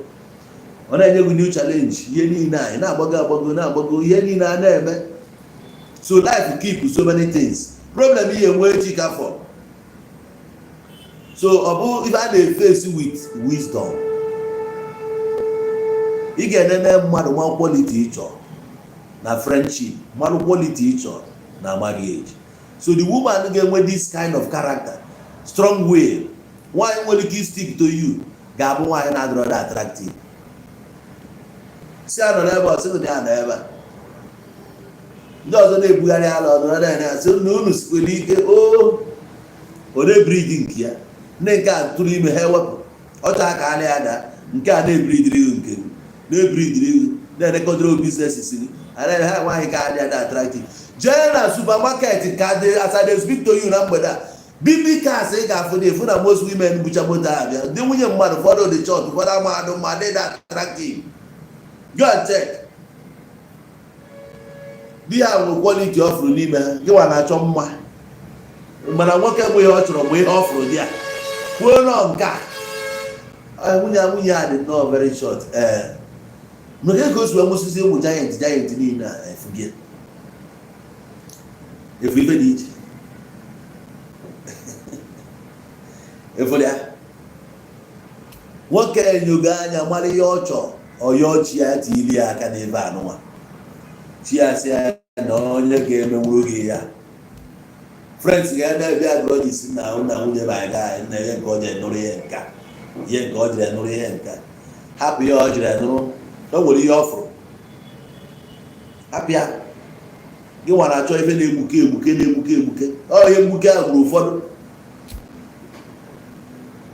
ọ na-enye gị new challenge, ihe niile a ị na-agbago agbago, na-agbago, ihe niile a na-eme. So life keep so many things, problem ihe nwee echi ka fọ. So ọ bụ ife a na-efesi with wisdom. Ị ga-enene mmadụ nwa quality ị chọrọ na friendship, mmadụ quality ị chọrọ na marriage. So the woman ga-enwe this kind of character, strong will, nwaanyị nwere ike stick to you, ga-abụ nwaanyị na-adịrọ attractive. Si anọ n'ebe ọ sị na ya nọ ebe a, ndị ọzọ na-ebugharị ala, ọnọrọ na ya sị na unu sikwere ike o ọ na-ebiridi nke ya. Ndị nke a tụrụ ime ha ewepụ ọcha aka ala ya daa, nke a na-ebiridiri gị, nke gị na-ebiridiri gị, na-elekọdoro business gị anaghị ha. Nwaanyị ka adị adị attractive, jee na supermarket ka dị. As I dey speak to you na mgbede a, bibi cars ị ga-afụ dị efu na most women bucha moto abịa, ndị nwunye mmadụ. Ụfọdụ dị chọt, ụfọdụ amadụ ma dị attractive. Go and check. Di ha nwere quality ọ fụrụ n'ime ha. Gịnwa na-achọ mma, mana nwoke bụ ihe ọ chọrọ bụ ihe ọ fụrụ di ya kwuo nọ nke a. Nwunye a dị nnọọ very short. Ee, maka ka o si wee nwụsịsị ụmụ giant giant niile a efugie efu ife dị iche efuru ya. Nwoke enyogo anya mara ihe ọ chọrọ, ọyọ chi ya tili ya aka n'ebe anụnwa, chi ya sị ya na onye ga-emenwuru gị ya. Friends ga na-ebịa grudges na na nwunye ma ga na ihe nke ọ jere nụrụ, ihe nka, ihe nke ọ jere nụrụ, ihe nka. Hapụ ihe ọ jere nụrụ, o nwere ihe ọ fụrụ, hapụ ya. Gị nwa na-achọ ife na-egbuke egbuke, na-egbuke egbuke. Ọ ihe mgbuke ahụ gburu ụfọdụ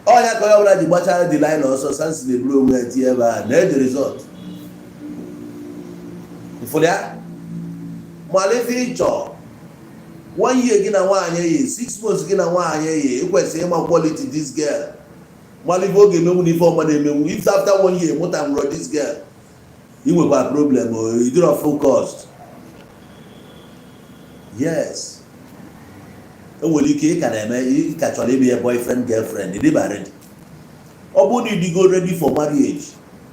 ọnya ka onye ọbụla ji gbachara Delilah ọsọ. Samson eburu onwe ya tinye ebe a na eji result ịfụrụ ya. Mara ife ịchọ. One year gị na nwaanyị eyi, 6 months gị na nwaanyị eyi, ị kwesịrị ịma quality this girl, mara ife ọ ga-emenwu na ife ọma na-emenwu. If after one year mụta nwụrụ this girl, ị nwekwa problem o you dịrọ focused. Yes, enwere ike ị ka na-eme, ị ka chọrọ ime ya boyfriend, girlfriend, ịdịba ready. Ọ bụrụ na ịdịgo ready for marriage,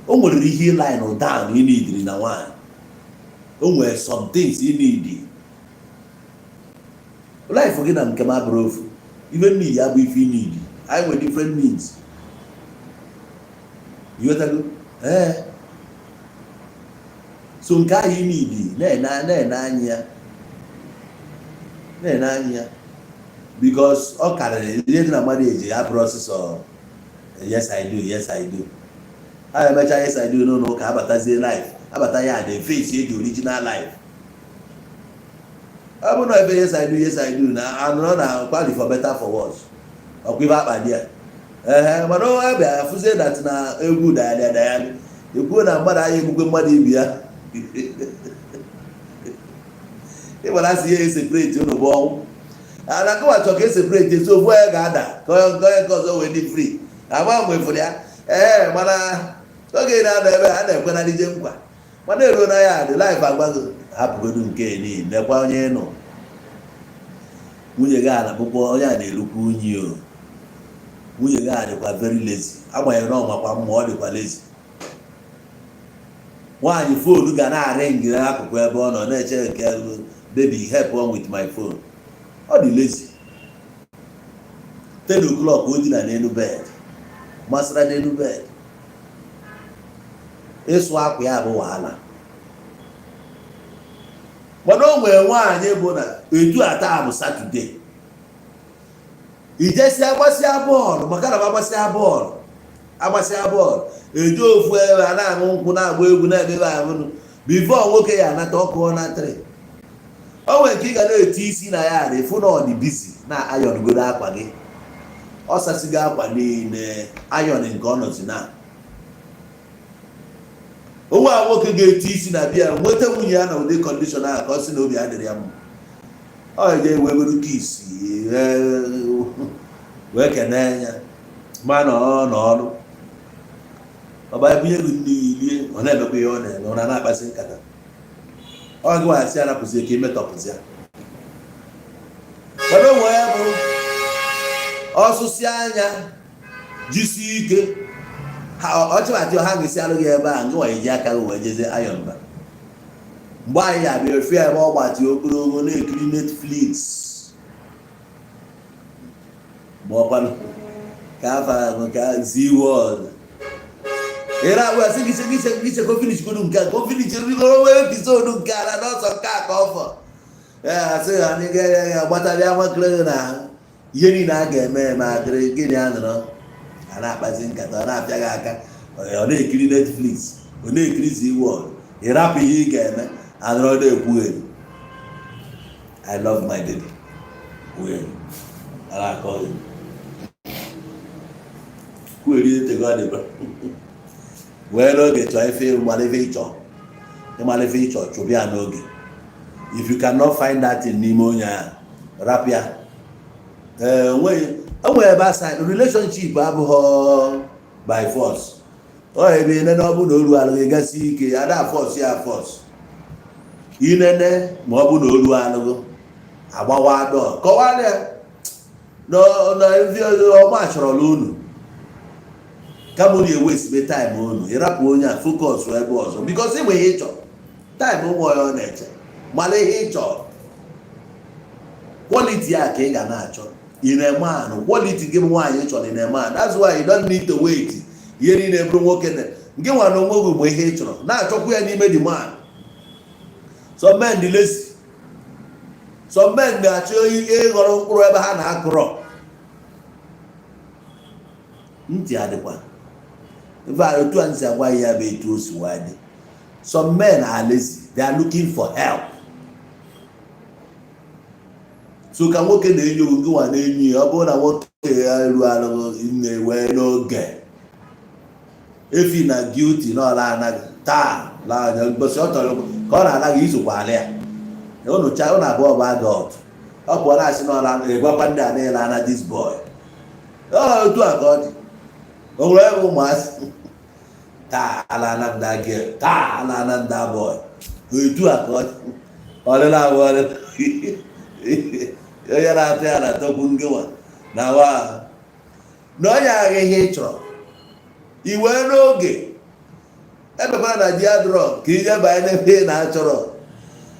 o nwere ihe line down ị neediri na nwaanyị. O nwere some things ị need. Life gị na nke m abụrụ ofu. Ife need abụ ife ị need. Anyị nwere different needs. Ịghọtago? Ee, so nke ahụ ị need, na-ene anya ya, na-ene anya ya, because ọ karịrị ihe dị na marriage. Ya bụrụ ọsịsọ "Yes, I do, yes, I do." A emecha "Yes, I do" n'ụlọ ụka, abatazie life, abata ya the face eji original life. Ọ bụ na ebe "Yes, I do, yes, I do" na anụrụ na kwali for better for worse, ọkwa ife akpa dị ya. Ehe, mana ọ bịa fụzie that na egwu dayalị adayalị, ekwuo na mmadụ anya egbukwe mmadụ ibi ya. Ịgbara asị ya eseparate unu bụ ọnwụ ana kọwa chọ ka eseparate, so ofu onye ga-ada ka onye nke ọzọ wee dị free. Ama mgbe fụrụ ya Ee, mana oge na-anọ ebe a na-ekwenalije nkwa, mana eruo na ya dị life agbago, hapụgodu nke niile. Nekwa onye nọ, nwunye gị a na-akpụkpọ onye a na-erukwa unyi o. Nwunye gị a dịkwa very lazy, agbanyeghị na ọ makwa mma, ọ dịkwa lazy. Nwaanyị phone ga na-arị ngị n'akụkụ ebe ọ nọ na-eche nke, "Baby, help on with my phone." Ọ dị lazy. 10 o'clock, o dina n'elu bed, masịra n'elu bed, ịsụ akwa ya bụ wahala. Mana o nwere nwaanyị bụ na etu a, taa bụ Saturday, ijesịa gbasịa bọọlụ, maka na agbasịa bọọlụ, agbasịa bọọlụ, eje ofu ebe a na-aṅụ nkwụ, na-agba egwu, na-emebe ahụnụ. Before nwoke ya anata, ọkụ na 3, o nwere nke ị ga na-eti isi na ya dị fụ na ọ dị busy na iron goro akwa gị. Ọ sasigo akwa niile, iron nke ọ nọzi na onwe a. Nwoke ga-eti isi na bịa nweta nwunye ya na ụdị condition ahụ, ka ọ sị na obi adịrị ya mma, ọ je wegoro kiss wee kene ya, ma na ọ nọ ọrụ ọba ebunye gị nne lie, ọ na-emekwa ihe ọ na-eme, ọ na-akpasị nkata. Ọ gị wasị anapụzi ka imetọpụzi ya. Mana onwe ya bụ ọsụsị anya, jisie ike ha ọchịbatị ha ga-esi alụ gị ebe a. Ngị nwa eji aka gị wee jezie iron ba. Mgbe anyị abịa efe ebe ọ gbatị ogologo na-ekiri Netflix, ma ọkwanụ ka afa ahụ ka Zee World, ị na-agwa sị gị gị gị chekwa finish godu nke a, ka o finish rigoro nwee episode nke a na n'ọsọ nke a ka ọ fọ. Ee, asị ha anyị ga agbatabịa nwakere na ihe niile a ga-eme eme adịrị gịnị. A nọrọ a na-akpazi nkata, ọ na-apịa gị aka, ọ na-ekiri Netflix, ọ na-ekiri Zee World, ị rapụ ihe ị ga-eme, anọrọ na-ekwugheri, "I love my baby." Kwugheri a na-akọ gị kwugheri etego ọ dịba wee n'oge chọọ ife ịmara ife ịchọ, ịmara ife ịchọ, chụbịa n'oge. If you cannot find that thing n'ime onye ahụ, rapụ ya. Ee, onweghị onwere ebe asa relationship abụghị by force. Ọ ebe inene, ọ bụ na oru alụghị gasị ike, ada force ya force inene, ma ọ bụ na oru alụghị agbawa dọ, kọwara ya na ọma chọrọla unu, kama unu ewesibe time unu, ịrapụ onye a, focus ebe ọzọ, because ịnwe ihe ịchọ time ụmụ ya ọ na-eche. Mara ihe ịchọ, quality a ka ị ga na-achọ in a man, quality gị bụ nwaanyị chọrọ in a man. That's why you don't need to wait ihe niile bụrụ nwoke na nke nwa na onwe gị. Mgbe ihe ị chọrọ na-achọkwa ya n'ime the man. Some men dị lazy, some men na-achọ ịghọrọ mkpụrụ ebe ha na-akụrọ ntị adịkwa ife a. Otu a ntị agwa ya bụ etu o si wee dị. Some men are lazy, they are looking for help. So ka nwoke na-enyo gị, nwa na-enyo ya, ọ bụrụ na nwoke ya eru alụghị na-ewe n'oge efi na guilty na ọla anaghị taa laa mgbọsị ọ chọrọ ka ọ na-anaghị izokwa ala ya. Unu cha unu abụọ bụ adult, ọ pụọ na-asị na ọla egwakwa ndị a niile ana this boy. Ọ otu a ka ọ dị. O nwere ebe ụmụazị taa ala ana nda girl, taa ala ana nda boy, otu a ka ọ dị. Ọlịla abụ ọlịla onye na-atụ ya na-atọkwu ngịnwa na wa na onye agha ihe ị chọrọ i wee n'oge emekwara na di adrọ ka ije banye n'ebe ị na-achọrọ.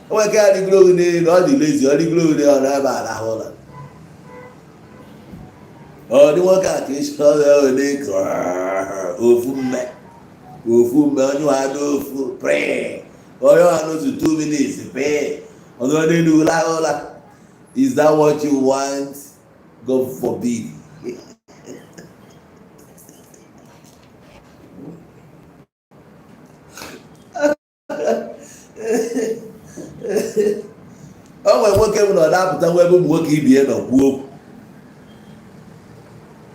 O nwere ike ya rigoro gị n'elu, ọ dị lazy, ọ rigoro gị n'elu, ọ n'ebe a rahụ ụra. Ọ dị nwoke a ka ị chọrọ n'eko ofu mme, ofu mme, onye wa n'ofu pịrị, onye wa n'otu 2 minutes pịị, ọ nọrọ n'elu rahụ ụra. Is that what you want? God forbid. O nwere nwoke bụ na ọ na-apụta nwa ebe ụmụ nwoke ibie nọ kwuo okwu,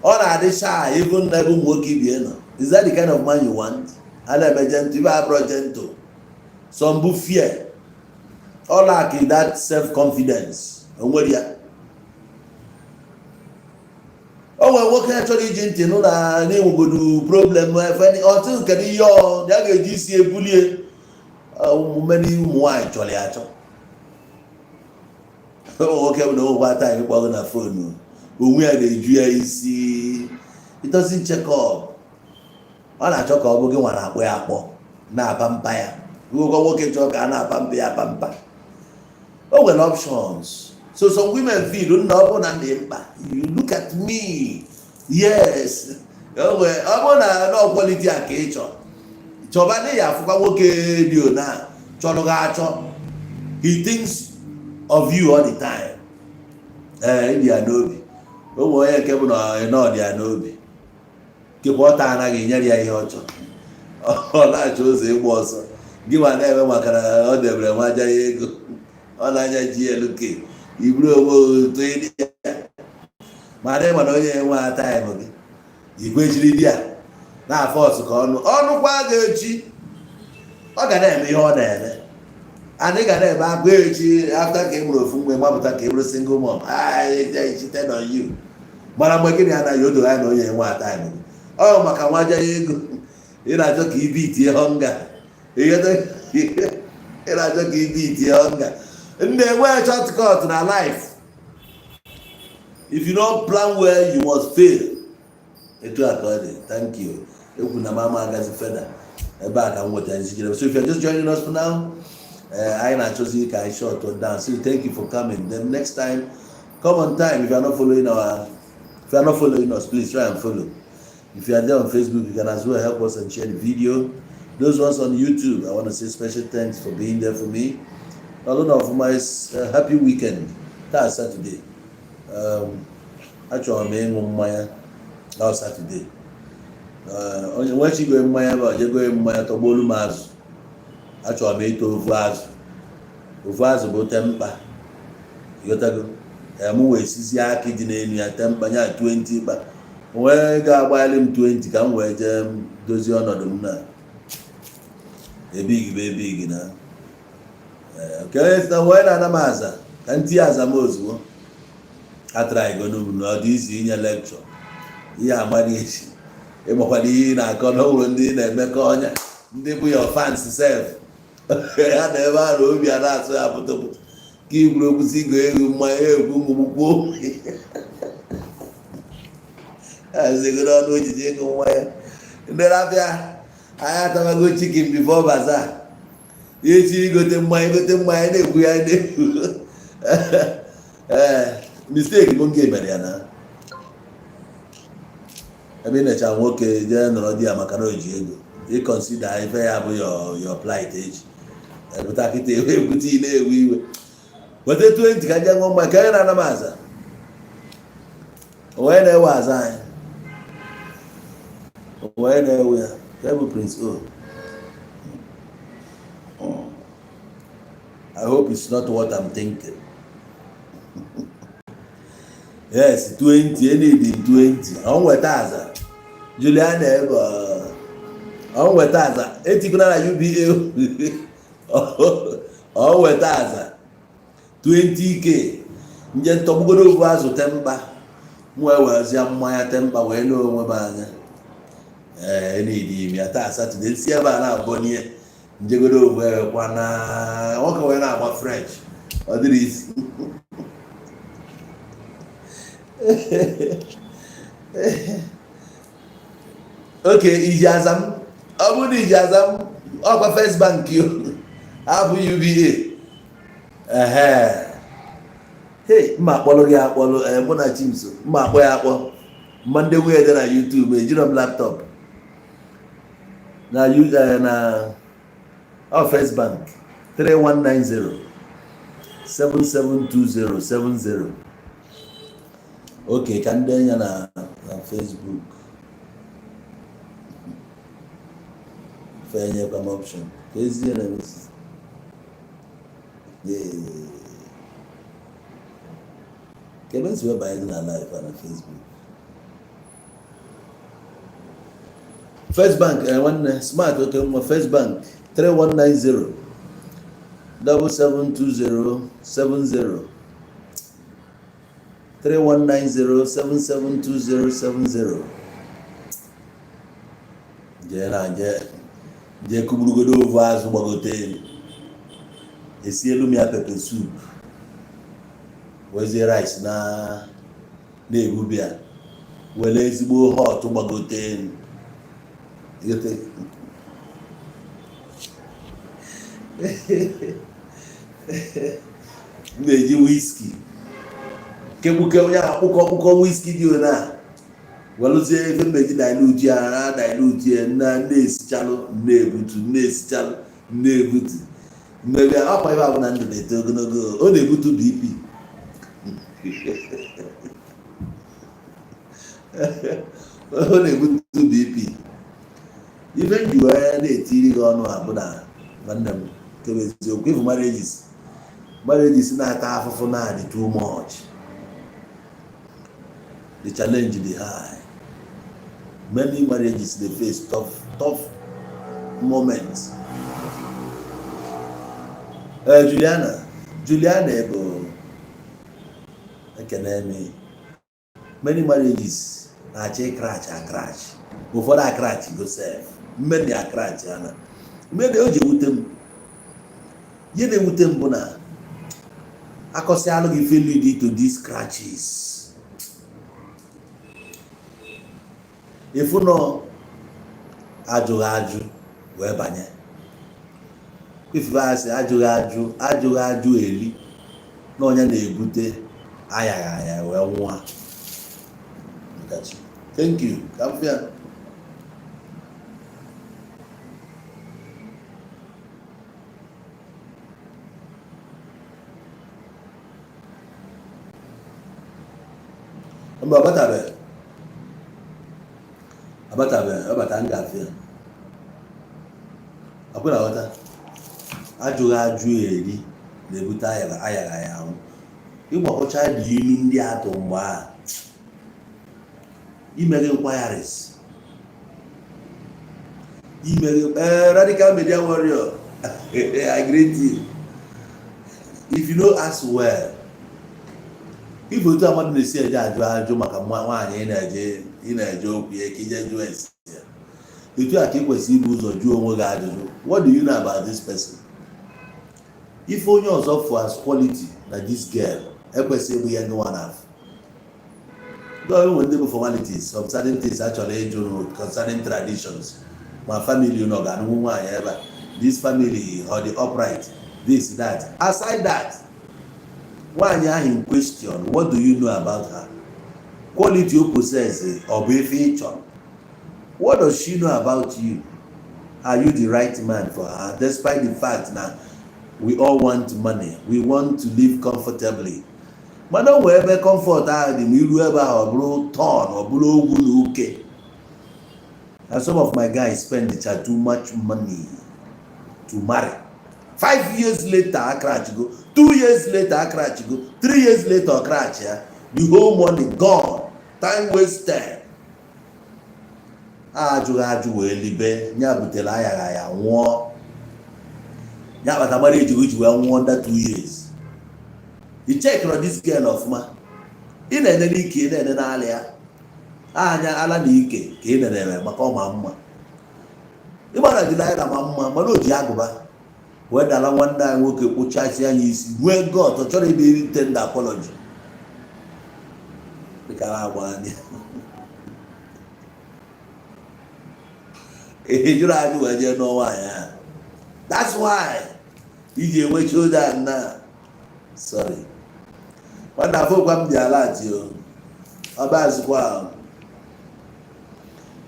ọ na-adị shy even na ebe ụmụ nwoke ibie nọ. Is that the kind of man you want? A na-eme gentle, ibe abụrọ gentle. Some bụ fear, ọ lack that self confidence o nwere ya. O nwere nwoke chọrọ iji ntị nụ na na-enwegodu problem ọtụ. Kedu ihe ọ ya ga-eji isi ebulie omume n'ihu? Ụmụ nwaanyị chọrọ ya achọ. Ụmụ nwoke bụ na onwekwa time ịkpọgụ na phone, onwe ya na-eju ya isi. It doesn't check up. Ọ na-achọ ka ọ bụ gị nwa na-akpọ ya akpọ, na-apa mpa ya. Nwekwa nwoke chọrọ ka a na-apa mpa ya apa mpa. O nwere options. So some women feel na ọ bụrụ na ndị mkpa, you look at me, yes, o nwere. Ọ bụrụ na na quality a ka ị chọrọ chọba, na ya afụkwa nwoke dị ona chọrọ gị achọ. He thinks of you all the time. Ee, ịdị ya n'obi. O nwere onye nke bụ na ọ dị ya n'obi kekwa ọta anaghị enyere ya ihe ọ chọrọ. Ọ na-achọ ụzọ ịgba ọsọ gị ma na-eme, maka na ọ debere nwa aja ya ego, ọ na-anya GLK iburu onwe otu ịdị ya. Mana ị mana onye enwe time gị igwejiri di ya na-afọ ọsụ ka ọnụ ọnụkwa ga-echi. Ọ ga na-eme ihe ọ na-eme. Anyị ga na-eme akwa echi after ka ị mụrụ ofu nwa, gbapụta ka ị bụrụ single mom, I cheated on you. Mana mgbe gịnị anaghị o doro anya na onye enwe time gị, ọ maka nwa aja ya ego ị na-achọ ka ibi itie hunger. Ị na-achọ ka ibi itie hunger. Ndị enwe shortcut na life. If you don't plan well, you must fail. Etu a ka ọ dị. Thank you. Ekwu na mama agazi feda ebe a ka m nwetara njikere. So if you're just joining us for now, anyị na-achọzi ka anyị short down. So thank you for coming. Then next time, come on time. If you are not following us, please try and follow. If you are there on Facebook, you can as well help us and share the video. Those ones on YouTube, I want to say special thanks for being there for me. A lot of my happy weekend. Taa Saturday, achọrọ m ịṅụ mmanya. Ọ Saturday, onye nwechigo mmanya bụ ojego mmanya tọgbolu m azụ. Achọrọ m ịta ofu azụ. Ofu azụ bụ temkpa, ịghọtago? Mụ wee sizie akị dị n'elu ya, temkpa nya 20 kpa wee ga-agbalị m 20 ka m wee jee dozie ọnọdụ m na ebigi bụ ebigi na nke onye sị na wee na-ana m aza ka m tinye aza m ozugbo. Atara igonu na ọ dị izu inye lekchọ ihe amadị echi. Ịmakwana ihe ị na-akọ na ụlọ ndị na-emekọ ọnya, ndị bụ your fans sef ha na ebe a na obi a na-asụ ya pụtụpụtụ ka iburu okwusi igo ego mmanya ekwu ṅụgbukwuo azigoro ọnụ ojiji ịṅụ mmanya. Ndị rabịa anyị atabago chicken before bazaar echi igote mmanya, igote mmanya na-ekwu ya na-ekwu. Ee, mistake bụ nke mere ya na ebe ị na-echa nwoke jee nọrọ di ya maka na o ji ego. Ị consider ife ya bụ your plight echi ebute akịta ewe ebute ị na-ewe iwe. Weta 20 ka je ṅụọ mmanya ka onye na-ana m aza onye na-ewe aza anyị, onye na-ewe ya ka bụ Prince O. I hope it's not what I'm thinking. Yes, 20, any 20. Ọ nweta aza. Juliana ebe ọ nweta aza. Etikwana na UBA. Ọ nweta aza. 20K. Nje ntọgbugoro ofu azụ temkpa. M wee werezie mmanya temkpa wee lee onwe m anya. Ee, n'idi ime ya taa Saturday si ebe a na-abọnie njegodo ofu kwa na nwoke wee na-agba French. Ọ dịrị isi. Oke iji aza m, ọ bụrụ na iji aza m, ọkwa First Bank yo abụ UBA. Ehe, hey, mma akpọlụ gị akpọlụ. Ee, mụ na Chimso mma akpọ ya akpọ. Mma ndị nwunye dị na YouTube ejiro m laptop na na ọ First Bank 3190 772070. Oke ka ndị enya na Facebook fenyekwa m option ka ezie na emesi. Ka ebe nsi wee banye dị na live na Facebook First Bank. Nwanne smart oke nwa First Bank 3190 772070. 3190772070. Jee na jee jee kụgburugodo ovu azụ gbagote elu, esielu m ya pepper soup, wezie rice na na-ebubi ya, were ezigbo hot gbagote elu. Ịghọta? M na-eji whisky kegbuke onye akpụkọ kpụkọ whisky dị ona, welụzie ife mmeji dilute ya na dilute ya na na-esichalụ, na-ebutu, na-esichalụ, na-ebutu mmebi akwa. Ebe ahụ na ndụ na-eto ogologo, ọ na-ebutu BP, ọ na-ebutu BP. Ife m ji wee na-etiri gị ọnụ a bụ na, nwanne m, kebe eziokwu, ifu marriages na-ata afụfụ na dị too much. The challenge dị high. Many marriages dey face tough, tough moments. Ee, Juliana, Juliana Ebo, ekene m. Many marriages na-achọ ịcrash, acrash. Ụfọdụ acrash go sef, many acrash ana many. O ji ewute m, ihe na-ewute m bụ na akọsịalụ gị ife lead to these crashes. Ịfụ nọ ajụghị ajụ wee banye ifufe, asị ajụghị ajụ, ajụghị ajụ eri na onye na-ebute ayaghị aya wee nwụọ. Nkachi, thank you. Ka m fịa. Mba, ọbatabeghị, abatabeghị. Ọbata, m ga-afịa akwụ na ghọta. Ajụghị ajụ eri na-ebute ayaghị ayaghị ahụ. Ịgbakọcha dị ilu ndị atụ mgbe a imeghe inquiries, imeghe. Ee, radical media warrior, I greet you. If you no ask well, if otu amadụ na-esi eje ajụ ajụ maka nwaanyị ị na-eje okwu ya ka ije jụọ esi ya, etu a ka ị kwesịrị ibu ụzọ jụọ onwe gị ajụjụ: what do you know about this person? Ife onye ọzọ for as quality na this girl ekwesịghị ịbụ ihe ndị nwa na-afụ. Though enwe ndị bụ formalities, some certain things a chọrọ ịjụ concerning traditions, ma family nọ ga-anụnwu nwaanyị ebe a, this family or the upright, this, that. Aside that, nwaanyị ahụ in question, what do you know about her? Quality o possess, ọ bụ ife ị chọrọ? What does she know about you? Are you the right man for her? Despite the fact na we all want money, we want to live comfortably, mana o nwee ebe comfort ahụ dị, ma iru ebe ahụ, ọ bụrụ thorn, ọ bụrụ ogwu na uke. And some of my guys spend too much money to marry. 5 years later, acrash go. 2 years later, acrash go. 3 years later, ọ crash ya. The whole money gone, time wasted. Ajụghị ajụ wee libe ya butere ayagha ya nwụọ ya kpata mara ejighị ji wee nwụọ under 2 years. I checkọrọ this girl ọfụma? Ị na-ene n'ike, ị na-ene n'ala ya anya, ala na ike ka ị nenere maka ọma mma. Ịgbara dị naira ma mma, mana o ji agụba wee dala nwanne anyị nwoke kpụchasị anya isi, nwee gut ọ chọrọ ịdị tender apology dịka na-agba anya ị jụrụ ajụ wee jee nụọ nwaanyị ahụ. That's why iji enwe children na sorry. Nwanne, afọkwa m dị alert o. Ọba azụkwa ahụ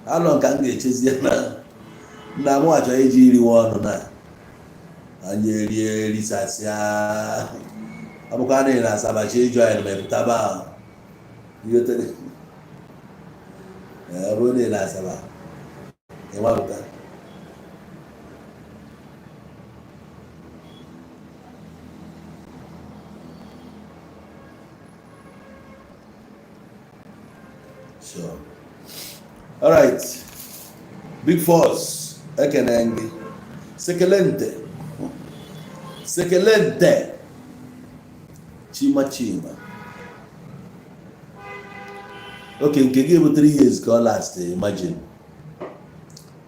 alọ nka m ga-echezie na nna m achọrọ iji iriwe ọnụ na anyị erie erisasịa. Ọ bụkwa na ị na-asabachi ịjụ anyị mepụtaba ahụ. Ọ bụrụ na ị na-asaba, ịmapụta. Sure. All right. Big Force, ekene gị. Sekelente. Sekelente. Chima Chima. Okay, nke gị bụ 3 years ka ọ last. Imagine,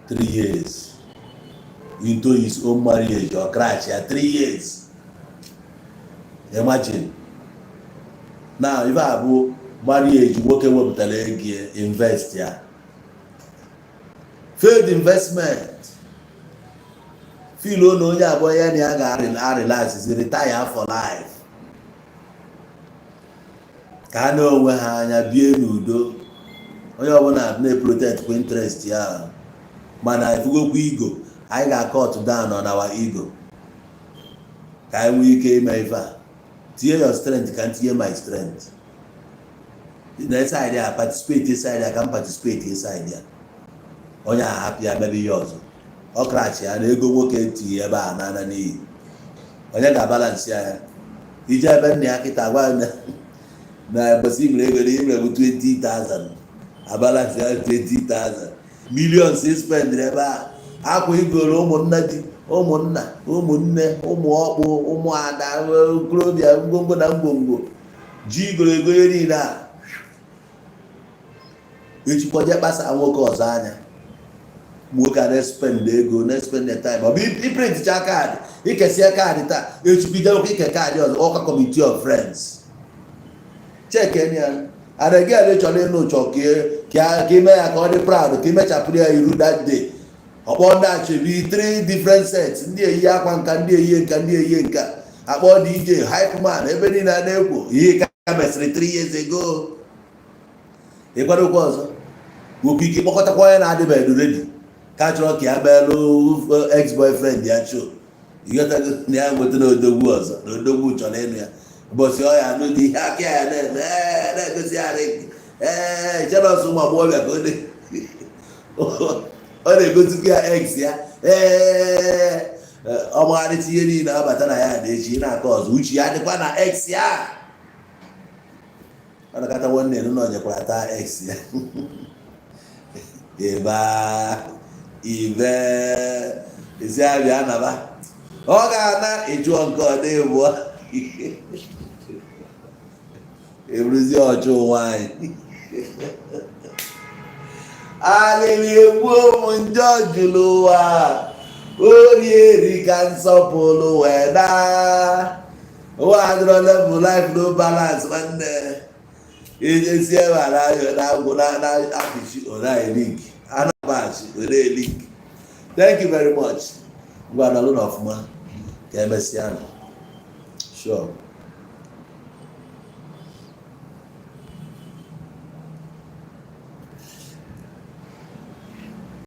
3 years into his own marriage, ọ crash ya. 3 years, imagine. Now, ife a bụ marriage nwoke wepụtara ego ya invest ya, failed investment. Feel na onye abụọ ya na ya ga-arelax, retire for life, ka ha na onwe ha anya bie n'udo, onye ọbụla na-eprotect kwa interest ya. Mana ifugokwa ego, anyị ga-cut down on our ego ka anyị nwee ike ime ife a. Tinye your strength ka m tinye my strength na side a, participate side a ka m participate side a. Onye a hapụ ya mebe ihe ọzọ, ọ crash ya na ego nwoke tinye ebe a nana n'iyi. Onye ga-abalance ya? Ije ebe nna ya kịta, gwa ya na mbọsị nwere ego na imere bụ 20,000, abalance ya 20,000. Millions spend ebe a, akwa igoro ụmụnna di, ụmụnna, ụmụnne, ụmụ ọkpụ, ụmụada, okorobịa, ngwongwo na ngwongwo ji igoro ego, ihe niile a echikwaje kpasa nwoke ọzọ anya. Nwoke a na-espend ego, na-espend time. Ọ bụ iprintcha card, ikesia card taa, echipidekwa ike card ọzọ, ọka committee of friends check ya. And again, chọrọ ịnụ chọ ka ime ya ka ọ dị proud, ka imechapụrụ ya iru that day. Ọkpọ ndị achebi, three different sets, ndị eyi akwa nka, ndị eyi nka, ndị eyi nka, akpọ DJ, hype man, ebe niile a na-ekwo ihe ka mesịrị 3 years ago. Ịkwadokwa ọzọ, nwekwa ike ịkpọkọtakwa onye na-adịbeghị ready, ka chọrọ ka ya meelụ ex boyfriend ya show. Ịghọtago na ya nweta na odogwu ọzọ, na odogwu chọrọ ịnụ ya. Ụbọchị ọ ya anụ dị ihe aka ya na-eme na-egosi ya ee jealous ụmụ agbọghọbịa ka ọ na-egosikwa ya ex ya. Ee, ọmagharịcha ihe niile abata na ya na echi na-akọ ọzọ, uche ya dịkwa na ex ya. Ọ nakọta nwanne ya nọ nyekwara taa ex ya ebe ibe ezi abịa anaba. Ọ ga-ana ịjụọ nke ọ dị bụọ eburuzie ọchụ nwanyị. Alịrị egbuo m njọ jụrụ ụwa ori eri ka nsọpụrụ wee daa. Ụwa adịrọ level, life no balance. Nwanne, esi ebe a na-agwụ na-apịchi ọ na-elink anabachi ọ na-elink. Thank you very much. Ngwa, nọlụ n'ọfụma, ka emesịa nụ. Sure.